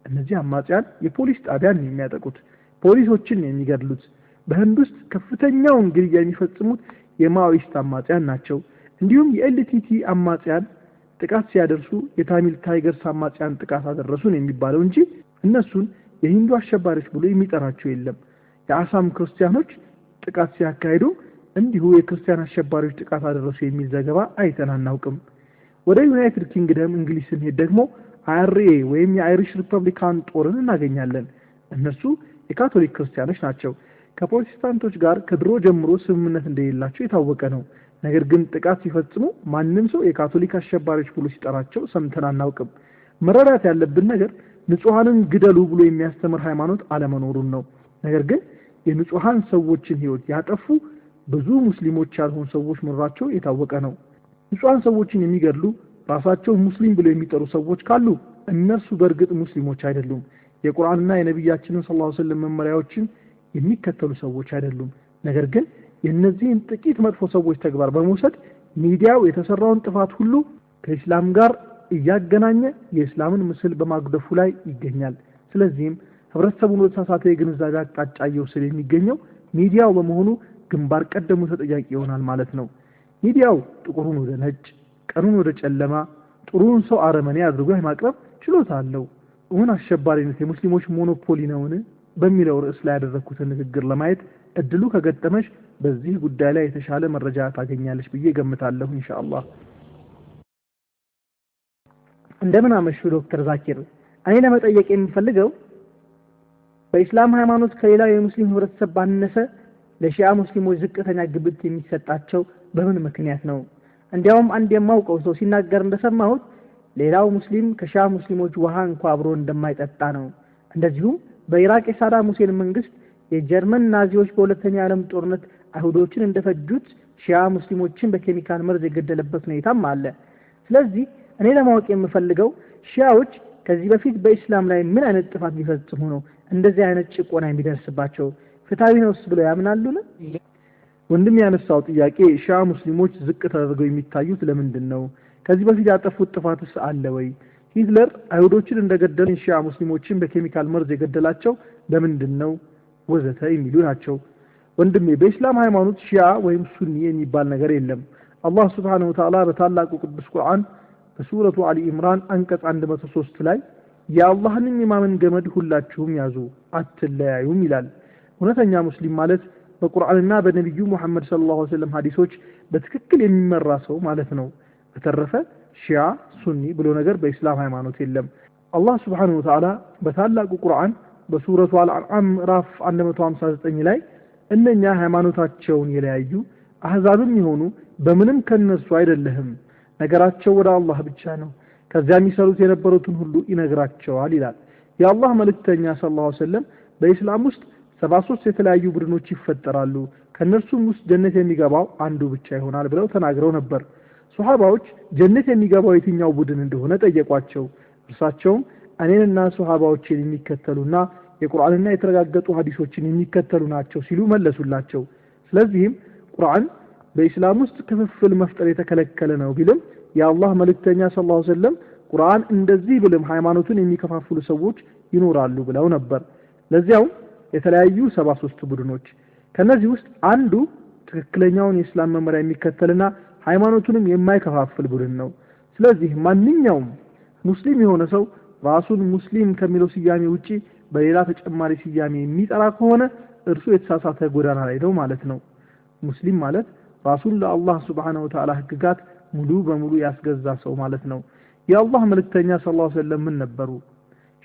እነዚህ አማጽያን የፖሊስ ጣቢያን ነው የሚያጠቁት፣ ፖሊሶችን ነው የሚገድሉት። በህንድ ውስጥ ከፍተኛውን ግድያ የሚፈጽሙት የማኦይስት አማጽያን ናቸው። እንዲሁም የኤልቲቲ አማጽያን ጥቃት ሲያደርሱ የታሚል ታይገርስ አማጽያን ጥቃት አደረሱ ነው የሚባለው እንጂ እነሱን የሂንዱ አሸባሪዎች ብሎ የሚጠራቸው የለም። የአሳም ክርስቲያኖች ጥቃት ሲያካሂዱ እንዲሁ የክርስቲያን አሸባሪዎች ጥቃት አደረሱ የሚል ዘገባ አይተን አናውቅም። ወደ ዩናይትድ ኪንግደም እንግሊዝ ስንሄድ ደግሞ አይአርኤ ወይም የአይሪሽ ሪፐብሊካን ጦርን እናገኛለን። እነርሱ የካቶሊክ ክርስቲያኖች ናቸው። ከፕሮቴስታንቶች ጋር ከድሮ ጀምሮ ስምምነት እንደሌላቸው የታወቀ ነው። ነገር ግን ጥቃት ሲፈጽሙ ማንም ሰው የካቶሊክ አሸባሪዎች ብሎ ሲጠራቸው ሰምተን አናውቅም። መረዳት ያለብን ነገር ንጹሐንን ግደሉ ብሎ የሚያስተምር ሃይማኖት አለመኖሩን ነው። ነገር ግን የንጹሐን ሰዎችን ሕይወት ያጠፉ ብዙ ሙስሊሞች ያልሆኑ ሰዎች መኖራቸው የታወቀ ነው። ንጹሐን ሰዎችን የሚገድሉ ራሳቸው ሙስሊም ብለው የሚጠሩ ሰዎች ካሉ እነርሱ በእርግጥ ሙስሊሞች አይደሉም። የቁርአንና የነቢያችንን ሰለላሁ ዐለይሂ ወሰለም መመሪያዎችን የሚከተሉ ሰዎች አይደሉም። ነገር ግን የእነዚህን ጥቂት መጥፎ ሰዎች ተግባር በመውሰድ ሚዲያው የተሰራውን ጥፋት ሁሉ ከኢስላም ጋር እያገናኘ የእስላምን ምስል በማጉደፉ ላይ ይገኛል። ስለዚህም ህብረተሰቡን ወደ ተሳሳተ የግንዛቤ አቅጣጫ እየወሰደ የሚገኘው ሚዲያው በመሆኑ ግንባር ቀደሙ ተጠያቂ ይሆናል ማለት ነው። ሚዲያው ጥቁሩን ወደ ነጭ፣ ቀኑን ወደ ጨለማ፣ ጥሩውን ሰው አረመኔ አድርጎ የማቅረብ ችሎታ አለው። እውን አሸባሪነት የሙስሊሞች ሞኖፖሊ ነውን? በሚለው ርዕስ ላይ ያደረግኩትን ንግግር ለማየት እድሉ ከገጠመሽ በዚህ ጉዳይ ላይ የተሻለ መረጃ ታገኛለሽ ብዬ ገምታለሁ ኢንሻአላህ። እንደምን አመሹ ዶክተር ዛኪር። እኔ ለመጠየቅ የምፈልገው በኢስላም ሃይማኖት ከሌላው የሙስሊም ህብረተሰብ ባነሰ ለሺዓ ሙስሊሞች ዝቅተኛ ግምት የሚሰጣቸው በምን ምክንያት ነው? እንዲያውም አንድ የማውቀው ሰው ሲናገር እንደሰማሁት ሌላው ሙስሊም ከሺዓ ሙስሊሞች ውሃ እንኳ አብሮ እንደማይጠጣ ነው። እንደዚሁም በኢራቅ የሳዳም ሁሴን መንግስት የጀርመን ናዚዎች በሁለተኛው የዓለም ጦርነት አይሁዶችን እንደፈጁት ሺዓ ሙስሊሞችን በኬሚካል መርዝ የገደለበት ሁኔታም አለ። ስለዚህ እኔ ለማወቅ የምፈልገው ሺዓዎች ከዚህ በፊት በኢስላም ላይ ምን አይነት ጥፋት ቢፈጽሙ ነው እንደዚህ አይነት ጭቆና የሚደርስባቸው? ፍትሃዊ ነውስ ብለው ያምናሉን? ወንድም ያነሳው ጥያቄ ሺዓ ሙስሊሞች ዝቅ ተደርገው የሚታዩት ለምንድን ነው? ከዚህ በፊት ያጠፉት ጥፋትስ አለ ወይ? ሂትለር አይሁዶችን እንደገደለ ሺዓ ሙስሊሞችን በኬሚካል መርዝ የገደላቸው ለምንድን ነው? ወዘተ የሚሉ ናቸው። ወንድሜ በኢስላም ሃይማኖት ሺዓ ወይም ሱኒ የሚባል ነገር የለም። አላህ ሱብሓነሁ ወተዓላ በታላቁ ቅዱስ ቁርአን በሱረቱ አሊ ኢምራን አንቀጽ 103 ላይ የአላህንም የማመን ገመድ ሁላችሁም ያዙ አትለያዩም ይላል። እውነተኛ ሙስሊም ማለት በቁርአንና በነቢዩ ሙሐመድ ሰለላሁ ዐለይሂ ወሰለም ሐዲሶች በትክክል የሚመራ ሰው ማለት ነው። በተረፈ ሺዓ ሱኒ ብሎ ነገር በኢስላም ሃይማኖት የለም። አላህ ሱብሓነሁ ወተዓላ በታላቁ ቁርአን በሱረቱ አልአንዓም ምዕራፍ 159 ላይ እነኛ ሃይማኖታቸውን የለያዩ አህዛብም የሆኑ በምንም ከነሱ አይደለህም፣ ነገራቸው ወደ አላህ ብቻ ነው፣ ከዚያ የሚሰሩት የነበሩትን ሁሉ ይነግራቸዋል ይላል። የአላህ መልእክተኛ ሰለላሁ ዐለይሂ ወሰለም በኢስላም ውስጥ 73 የተለያዩ ቡድኖች ይፈጠራሉ፣ ከነርሱም ውስጥ ጀነት የሚገባው አንዱ ብቻ ይሆናል ብለው ተናግረው ነበር። ሱሐባዎች ጀነት የሚገባው የትኛው ቡድን እንደሆነ ጠየቋቸው። እርሳቸውም እኔንና ሱሐባዎችን የሚከተሉና የቁርአንና የተረጋገጡ ሐዲሶችን የሚከተሉ ናቸው ሲሉ መለሱላቸው። ስለዚህም ቁርአን በኢስላም ውስጥ ክፍፍል መፍጠር የተከለከለ ነው ቢልም የአላህ መልእክተኛ ሰለላሁ ዐለይሂ ወሰለም ቁርአን እንደዚህ ብልም ሃይማኖቱን የሚከፋፍሉ ሰዎች ይኖራሉ ብለው ነበር። ለዚያውም የተለያዩ 73 ቡድኖች፣ ከነዚህ ውስጥ አንዱ ትክክለኛውን የእስላም መመሪያ የሚከተልና ሃይማኖቱንም የማይከፋፍል ቡድን ነው። ስለዚህ ማንኛውም ሙስሊም የሆነ ሰው ራሱን ሙስሊም ከሚለው ስያሜ ውጪ በሌላ ተጨማሪ ስያሜ የሚጠራ ከሆነ እርሱ የተሳሳተ ጎዳና ላይ ነው ማለት ነው። ሙስሊም ማለት ራሱን ለአላህ ሱብሓነሁ ወተዓላ ህግጋት ሙሉ በሙሉ ያስገዛ ሰው ማለት ነው። የአላህ መልእክተኛ ሰለላሁ ዐለይሂ ወሰለም ምን ነበሩ?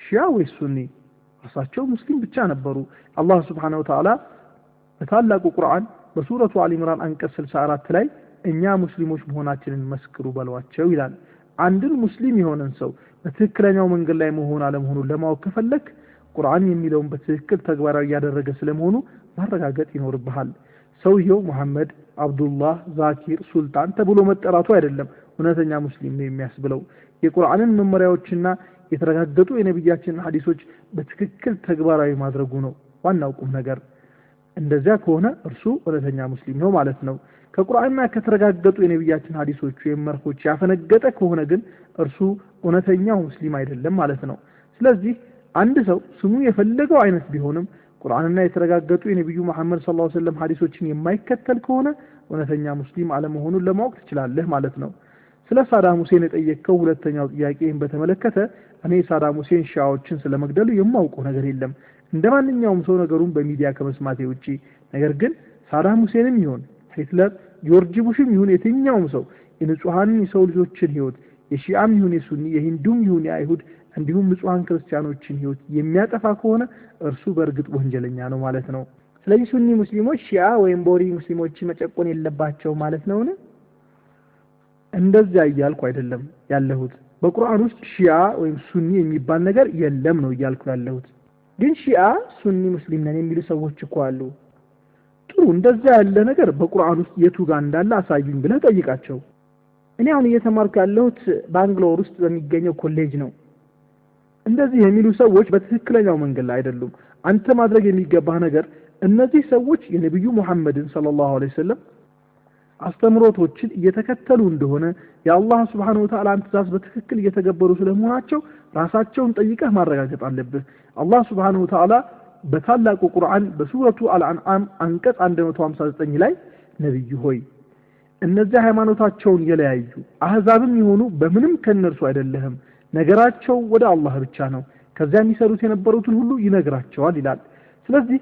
ሺዓ ወይስ ሱኒ? እርሳቸው ሙስሊም ብቻ ነበሩ። አላህ ሱብሓነሁ ወተዓላ በታላቁ ቁርአን በሱረቱ አሊ ኢምራን አንቀጽ 64 ላይ እኛ ሙስሊሞች መሆናችንን መስክሩ በሏቸው ይላል። አንድን ሙስሊም የሆነን ሰው በትክክለኛው መንገድ ላይ መሆን አለመሆኑን ለማወቅ ከፈለክ ቁርአን የሚለውን በትክክል ተግባራዊ እያደረገ ስለመሆኑ ማረጋገጥ ይኖርብሃል። ሰውየው መሐመድ፣ አብዱላህ፣ ዛኪር፣ ሱልጣን ተብሎ መጠራቱ አይደለም እውነተኛ ሙስሊም ነው የሚያስብለው። የቁርአንን መመሪያዎችና የተረጋገጡ የነቢያችንን ሐዲሶች በትክክል ተግባራዊ ማድረጉ ነው ዋናው ቁም ነገር። እንደዚያ ከሆነ እርሱ እውነተኛ ሙስሊም ነው ማለት ነው። ከቁርአንና ከተረጋገጡ የነቢያችን ሐዲሶች ወይም መርሆች ያፈነገጠ ከሆነ ግን እርሱ እውነተኛው ሙስሊም አይደለም ማለት ነው። ስለዚህ አንድ ሰው ስሙ የፈለገው አይነት ቢሆንም ቁርአንና የተረጋገጡ የነቢዩ መሐመድ ሰለላሁ ዐለይሂ ወሰለም ሐዲሶችን የማይከተል ከሆነ እውነተኛ ሙስሊም አለመሆኑን ለማወቅ ትችላለህ ማለት ነው። ስለ ሳዳም ሁሴን የጠየቅከው ሁለተኛው ጥያቄን በተመለከተ እኔ ሳዳም ሁሴን ሺዓዎችን ስለመግደሉ የማውቀው ነገር የለም፣ እንደ ማንኛውም ሰው ነገሩን በሚዲያ ከመስማቴ ውጪ። ነገር ግን ሳዳም ሁሴንም ይሁን ሂትለር፣ ጆርጅ ቡሽም ይሁን የትኛውም ሰው የንጹሐንን የሰው ልጆችን ህይወት የሺዓም ይሁን የሱኒ፣ የሂንዱም ይሁን የአይሁድ እንዲሁም ንጹሐን ክርስቲያኖችን ህይወት የሚያጠፋ ከሆነ እርሱ በእርግጥ ወንጀለኛ ነው ማለት ነው። ስለዚህ ሱኒ ሙስሊሞች ሺዓ ወይም ቦሪ ሙስሊሞችን መጨቆን የለባቸው ማለት ነውን? እንደዚያ እያልኩ አይደለም ያለሁት። በቁርአን ውስጥ ሺዓ ወይም ሱኒ የሚባል ነገር የለም ነው እያልኩ ያለሁት። ግን ሺዓ ሱኒ ሙስሊም ነን የሚሉ ሰዎች እኮ አሉ። ጥሩ፣ እንደዚያ ያለ ነገር በቁርአን ውስጥ የቱ ጋር እንዳለ አሳዩኝ ብለህ ጠይቃቸው። እኔ አሁን እየተማርኩ ያለሁት ባንግሎር ውስጥ በሚገኘው ኮሌጅ ነው። እንደዚህ የሚሉ ሰዎች በትክክለኛው መንገድ ላይ አይደሉም። አንተ ማድረግ የሚገባህ ነገር እነዚህ ሰዎች የነቢዩ ሙሐመድን ሰለላሁ ዐለይሂ ወሰለም አስተምሮቶችን እየተከተሉ እንደሆነ የአላህ ሱብሓነሁ ወተዓላን ትእዛዝ በትክክል እየተገበሩ ስለመሆናቸው ራሳቸውን ጠይቀህ ማረጋገጥ አለብህ። አላህ ሱብሓነሁ ወተዓላ በታላቁ ቁርአን በሱረቱ አልአንዓም አንቀጽ 159 ላይ ነቢዩ ሆይ እነዚያ ሃይማኖታቸውን የለያዩ አህዛብም ይሆኑ በምንም ከእነርሱ አይደለህም፣ ነገራቸው ወደ አላህ ብቻ ነው፣ ከዚያ የሚሰሩት የነበሩትን ሁሉ ይነግራቸዋል ይላል። ስለዚህ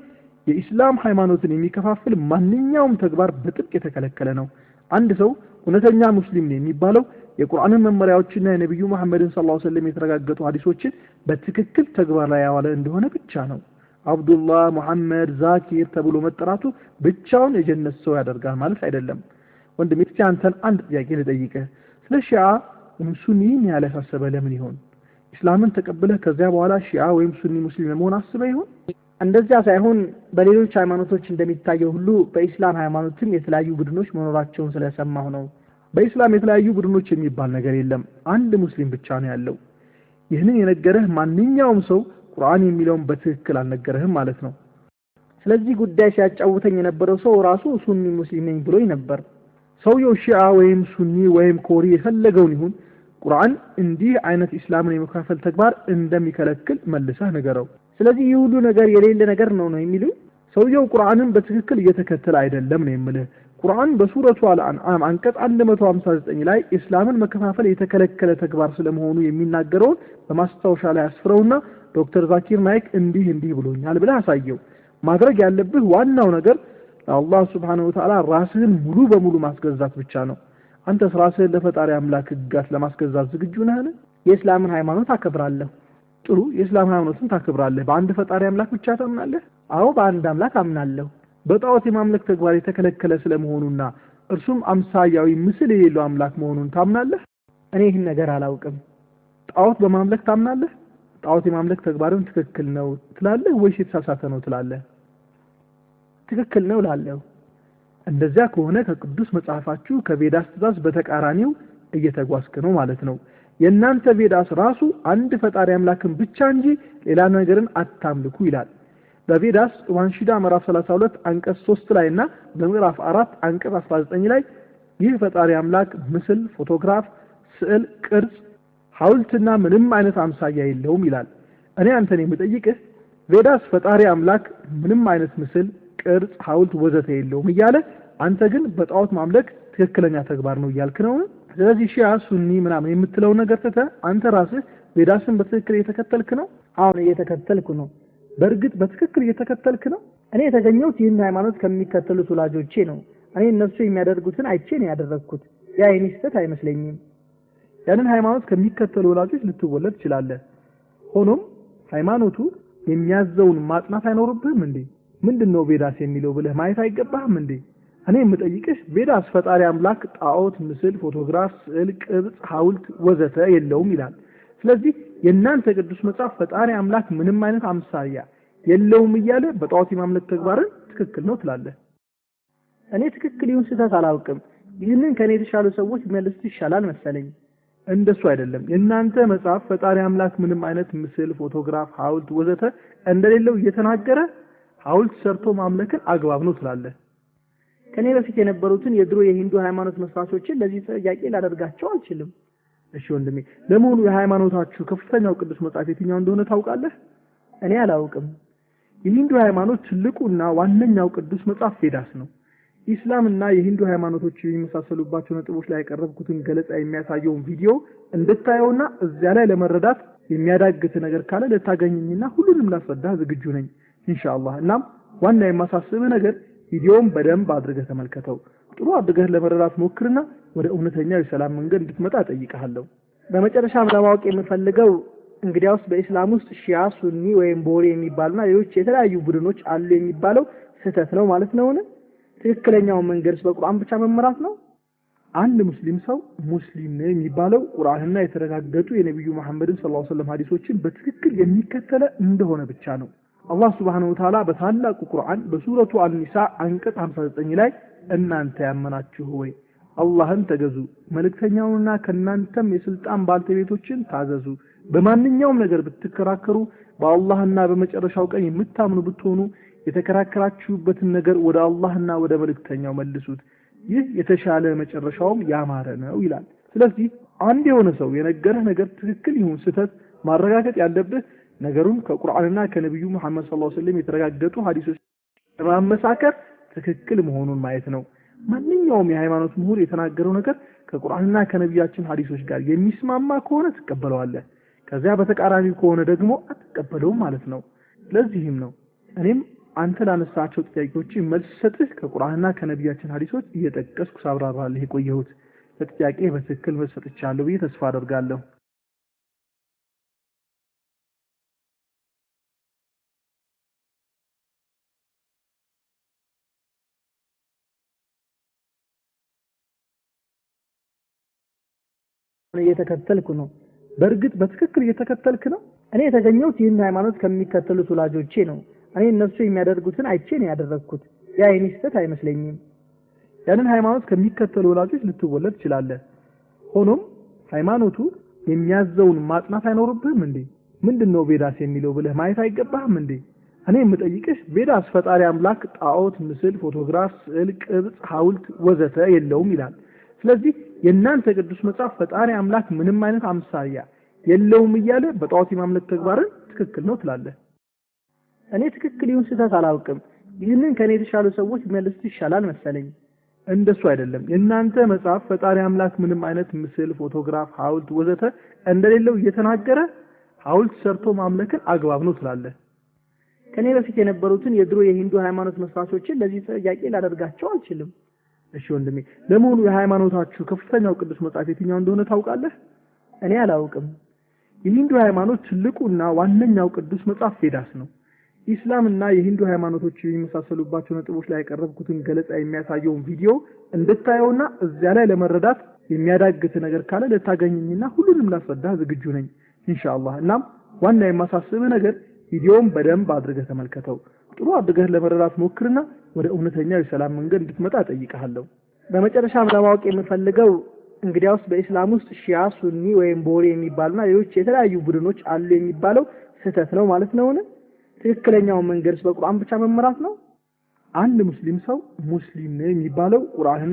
የኢስላም ሃይማኖትን የሚከፋፍል ማንኛውም ተግባር በጥብቅ የተከለከለ ነው። አንድ ሰው እውነተኛ ሙስሊም ነው የሚባለው የቁርአንን መመሪያዎችና የነቢዩ መሐመድን ሰለላሁ ዐለይሂ ወሰለም የተረጋገጡ ሐዲሶችን በትክክል ተግባር ላይ ያዋለ እንደሆነ ብቻ ነው። አብዱላህ፣ ሙሐመድ፣ ዛኪር ተብሎ መጠራቱ ብቻውን የጀነት ሰው ያደርጋል ማለት አይደለም። ወንድሜ እስቲ አንተን አንድ ጥያቄ ልጠይቅህ። ስለ ሺዓ ወይም ሱኒ ይህን ያህል ያሳሰበህ ለምን ይሆን? ኢስላምን ተቀብለህ ከዚያ በኋላ ሺዓ ወይም ሱኒ ሙስሊም ለመሆን አስበህ ይሆን? እንደዚያ ሳይሆን በሌሎች ሃይማኖቶች እንደሚታየው ሁሉ በኢስላም ሃይማኖትም የተለያዩ ቡድኖች መኖራቸውን ስለሰማሁ ነው። በኢስላም የተለያዩ ቡድኖች የሚባል ነገር የለም። አንድ ሙስሊም ብቻ ነው ያለው። ይህንን የነገረህ ማንኛውም ሰው ቁርአን የሚለውን በትክክል አልነገረህም ማለት ነው። ስለዚህ ጉዳይ ሲያጫውተኝ የነበረው ሰው ራሱ ሱኒ ሙስሊም ነኝ ብሎኝ ነበር። ሰውየው ሺዓ ወይም ሱኒ ወይም ኮሪ የፈለገውን ይሁን ቁርአን እንዲህ አይነት ኢስላምን የመካፈል ተግባር እንደሚከለክል መልሰህ ንገረው። ስለዚህ ይህ ሁሉ ነገር የሌለ ነገር ነው የሚሉኝ? ሰውየው ቁርአንን በትክክል እየተከተለ አይደለም ነው የምልህ። ቁርአን በሱረቱ አልአንዓም አንቀጽ 159 ላይ ኢስላምን መከፋፈል የተከለከለ ተግባር ስለመሆኑ የሚናገረውን በማስታወሻ ላይ አስፍረውና ዶክተር ዛኪር ናይክ እንዲህ እንዲህ ብሎኛል ብለህ አሳየው። ማድረግ ያለብህ ዋናው ነገር ለአላህ ሱብሓነሁ ወተዓላ ራስህን ሙሉ በሙሉ ማስገዛት ብቻ ነው። አንተስ ራስህን ለፈጣሪ አምላክ ሕግጋት ለማስገዛት ዝግጁ ነህን? የእስላምን ሃይማኖት አከብራለሁ። ጥሩ፣ የእስላም ሃይማኖትን ታከብራለህ። በአንድ ፈጣሪ አምላክ ብቻ ታምናለህ? አዎ፣ በአንድ አምላክ አምናለሁ። በጣዖት የማምለክ ተግባር የተከለከለ ስለመሆኑና እርሱም አምሳያዊ ምስል የሌለው አምላክ መሆኑን ታምናለህ? እኔ ይህን ነገር አላውቅም። ጣዖት በማምለክ ታምናለህ? ጣዖት የማምለክ ተግባርን ትክክል ነው ትላለህ ወይስ የተሳሳተ ነው ትላለህ? ትክክል ነው እላለሁ። እንደዚያ ከሆነ ከቅዱስ መጽሐፋችሁ ከቬዳስ ትእዛዝ በተቃራኒው እየተጓዝክ ነው ማለት ነው። የእናንተ ቬዳስ ራሱ አንድ ፈጣሪ አምላክን ብቻ እንጂ ሌላ ነገርን አታምልኩ ይላል። በቬዳስ ኡፓኒሻድ ምዕራፍ 32 አንቀጽ 3 ላይ እና በምዕራፍ 4 አንቀጽ 19 ላይ ይህ ፈጣሪ አምላክ ምስል፣ ፎቶግራፍ፣ ስዕል፣ ቅርጽ፣ ሐውልትና ምንም አይነት አምሳያ የለውም ይላል። እኔ አንተን የምጠይቅህ ቬዳስ ፈጣሪ አምላክ ምንም አይነት ምስል፣ ቅርጽ፣ ሐውልት ወዘተ የለውም እያለ አንተ ግን በጣዖት ማምለክ ትክክለኛ ተግባር ነው እያልክ ነው። ስለዚህ ሺያ፣ ሱኒ ምናምን የምትለው ነገር ትተህ አንተ ራስህ ቬዳስን በትክክል እየተከተልክ ነው? አሁን እየተከተልኩ ነው። በእርግጥ በትክክል እየተከተልክ ነው? እኔ የተገኘሁት ይህን ሃይማኖት ከሚከተሉት ወላጆቼ ነው። እኔ እነሱ የሚያደርጉትን አይቼ ነው ያደረግኩት። ያ የኔ ስህተት አይመስለኝም። ያንን ሃይማኖት ከሚከተሉ ወላጆች ልትወለድ ትችላለህ። ሆኖም ሃይማኖቱ የሚያዘውን ማጥናት አይኖርብህም እንዴ? ምንድን ነው ቬዳስ የሚለው ብለህ ማየት አይገባህም እንዴ? እኔ የምጠይቅህ ቬዳስ ፈጣሪ አምላክ ጣዖት፣ ምስል፣ ፎቶግራፍ፣ ስዕል፣ ቅርጽ፣ ሐውልት ወዘተ የለውም ይላል። ስለዚህ የእናንተ ቅዱስ መጽሐፍ ፈጣሪ አምላክ ምንም አይነት አምሳያ የለውም እያለ በጣዖት የማምለክ ተግባርን ትክክል ነው ትላለህ። እኔ ትክክል ይሁን ስህተት አላውቅም። ይህንን ከኔ የተሻሉ ሰዎች ቢመልሱት ይሻላል መሰለኝ። እንደሱ አይደለም። የእናንተ መጽሐፍ ፈጣሪ አምላክ ምንም አይነት ምስል፣ ፎቶግራፍ፣ ሐውልት ወዘተ እንደሌለው እየተናገረ ሐውልት ሰርቶ ማምለክን አግባብ ነው ትላለህ። ከኔ በፊት የነበሩትን የድሮ የሂንዱ ሃይማኖት መስራቾችን ለዚህ ጥያቄ ላደርጋቸው አልችልም። እሺ ወንድሜ፣ ለመሆኑ የሃይማኖታችሁ ከፍተኛው ቅዱስ መጽሐፍ የትኛው እንደሆነ ታውቃለህ? እኔ አላውቅም። የሂንዱ ሃይማኖት ትልቁና ዋነኛው ቅዱስ መጽሐፍ ቬዳስ ነው። ኢስላምና የሂንዱ ሃይማኖቶች የሚመሳሰሉባቸው ነጥቦች ላይ ያቀረብኩትን ገለጻ የሚያሳየውን ቪዲዮ እንድታየውና እዚያ ላይ ለመረዳት የሚያዳግት ነገር ካለ ልታገኘኝና ሁሉንም ላስረዳህ ዝግጁ ነኝ ኢንሻአላህ። እናም ዋና የማሳስብህ ነገር ቪዲዮውን በደንብ አድርገህ ተመልከተው። ጥሩ አድርገህ ለመረዳት ሞክርና ወደ እውነተኛው የሰላም መንገድ እንድትመጣ እጠይቅሃለሁ። በመጨረሻም ለማወቅ የምፈልገው እንግዲያውስ በኢስላም ውስጥ ሺያ፣ ሱኒ ወይም ቦሪ የሚባሉና ሌሎች የተለያዩ ቡድኖች አሉ የሚባለው ስህተት ነው ማለት ነውን? ትክክለኛውን መንገድስ በቁርአን ብቻ መመራት ነው? አንድ ሙስሊም ሰው ሙስሊም ነው የሚባለው ቁርአንና የተረጋገጡ የነቢዩ መሐመድን ሰለላሁ ዐለይሂ ወሰለም ሐዲሶችን በትክክል የሚከተለ እንደሆነ ብቻ ነው። አላህ ሱብሓነሁ ወተዓላ በታላቁ ቁርአን በሱረቱ አልኒሳ አንቀጽ 59 ላይ እናንተ ያመናችሁ ሆይ አላህን ተገዙ፣ መልእክተኛውንና ከእናንተም የስልጣን ባልተቤቶችን ታዘዙ። በማንኛውም ነገር ብትከራከሩ በአላህና በመጨረሻው ቀን የምታምኑ ብትሆኑ የተከራከራችሁበትን ነገር ወደ አላህና ወደ መልእክተኛው መልሱት፣ ይህ የተሻለ መጨረሻውም ያማረ ነው ይላል። ስለዚህ አንድ የሆነ ሰው የነገረህ ነገር ትክክል ይሁን ስህተት ማረጋገጥ ያለብህ ነገሩን ከቁርአንና ከነቢዩ መሐመድ ሰለላሁ ዐለይሂ ወሰለም የተረጋገጡ ሐዲሶች በማመሳከር ትክክል መሆኑን ማየት ነው። ማንኛውም የሃይማኖት ምሁር የተናገረው ነገር ከቁርአንና ከነቢያችን ሐዲሶች ጋር የሚስማማ ከሆነ ትቀበለዋለህ። ከዚያ በተቃራኒው ከሆነ ደግሞ አትቀበለውም ማለት ነው። ለዚህም ነው እኔም አንተ ላነሳቸው ጥያቄዎች መልስ ሰጥህ ከቁርአንና ከነቢያችን ሐዲሶች እየጠቀስኩ ሳብራራልህ የቆየሁት። ለጥያቄ በትክክል መልስ ሰጥቻለሁ ብዬ ተስፋ አደርጋለሁ። እየተከተልኩ ነው። በእርግጥ በትክክል እየተከተልክ ነው? እኔ የተገኘሁት ይህን ሃይማኖት ከሚከተሉት ወላጆቼ ነው። እኔ እነሱ የሚያደርጉትን አይቼ ነው ያደረግኩት። ያ የኔ ስህተት አይመስለኝም። ያንን ሃይማኖት ከሚከተሉ ወላጆች ልትወለድ ትችላለህ። ሆኖም ሃይማኖቱ የሚያዘውን ማጥናት አይኖርብህም እንዴ? ምንድነው ቬዳስ የሚለው ብለህ ማየት አይገባህም እንዴ? እኔ የምጠይቅህ ቬዳስ ፈጣሪ አምላክ ጣዖት፣ ምስል፣ ፎቶግራፍ፣ ስዕል፣ ቅርጽ፣ ሐውልት ወዘተ የለውም ይላል። ስለዚህ የእናንተ ቅዱስ መጽሐፍ ፈጣሪ አምላክ ምንም አይነት አምሳያ የለውም እያለ በጣዖት የማምለክ ተግባርን ትክክል ነው ትላለህ። እኔ ትክክል ይሁን ስህተት አላውቅም። ይህንን ከኔ የተሻሉ ሰዎች ቢመልሱት ይሻላል መሰለኝ። እንደሱ አይደለም። የእናንተ መጽሐፍ ፈጣሪ አምላክ ምንም አይነት ምስል፣ ፎቶግራፍ፣ ሐውልት ወዘተ እንደሌለው እየተናገረ ሐውልት ሰርቶ ማምለክን አግባብ ነው ትላለህ። ከኔ በፊት የነበሩትን የድሮ የሂንዱ ሃይማኖት መስራቾችን ለዚህ ጥያቄ ላደርጋቸው አልችልም። እሺ ወንድሜ፣ ለመሆኑ የሃይማኖታችሁ ከፍተኛው ቅዱስ መጽሐፍ የትኛው እንደሆነ ታውቃለህ? እኔ አላውቅም። የሂንዱ ሃይማኖት ትልቁና ዋነኛው ቅዱስ መጽሐፍ ቬዳስ ነው። ኢስላምና የሂንዱ ሃይማኖቶች የሚመሳሰሉባቸው ነጥቦች ላይ ያቀረብኩትን ገለጻ የሚያሳየውን ቪዲዮ እንድታየውና እዚያ ላይ ለመረዳት የሚያዳግት ነገር ካለ ልታገኘኝና ሁሉንም ላስረዳህ ዝግጁ ነኝ ኢንሻአላህ። እናም ዋና የማሳስብህ ነገር ቪዲዮውን በደንብ አድርገህ ተመልከተው። ጥሩ አድርገህ ለመረዳት ሞክርና ወደ እውነተኛው የሰላም መንገድ እንድትመጣ እጠይቅሃለሁ። በመጨረሻም ለማወቅ የምፈልገው እንግዲያውስ በኢስላም ውስጥ ሺያ፣ ሱኒ ወይም ቦሪ የሚባሉና ሌሎች የተለያዩ ቡድኖች አሉ የሚባለው ስህተት ነው ማለት ነውን? ትክክለኛውን መንገድስ በቁርአን ብቻ መመራት ነው? አንድ ሙስሊም ሰው ሙስሊም ነው የሚባለው ቁርአንና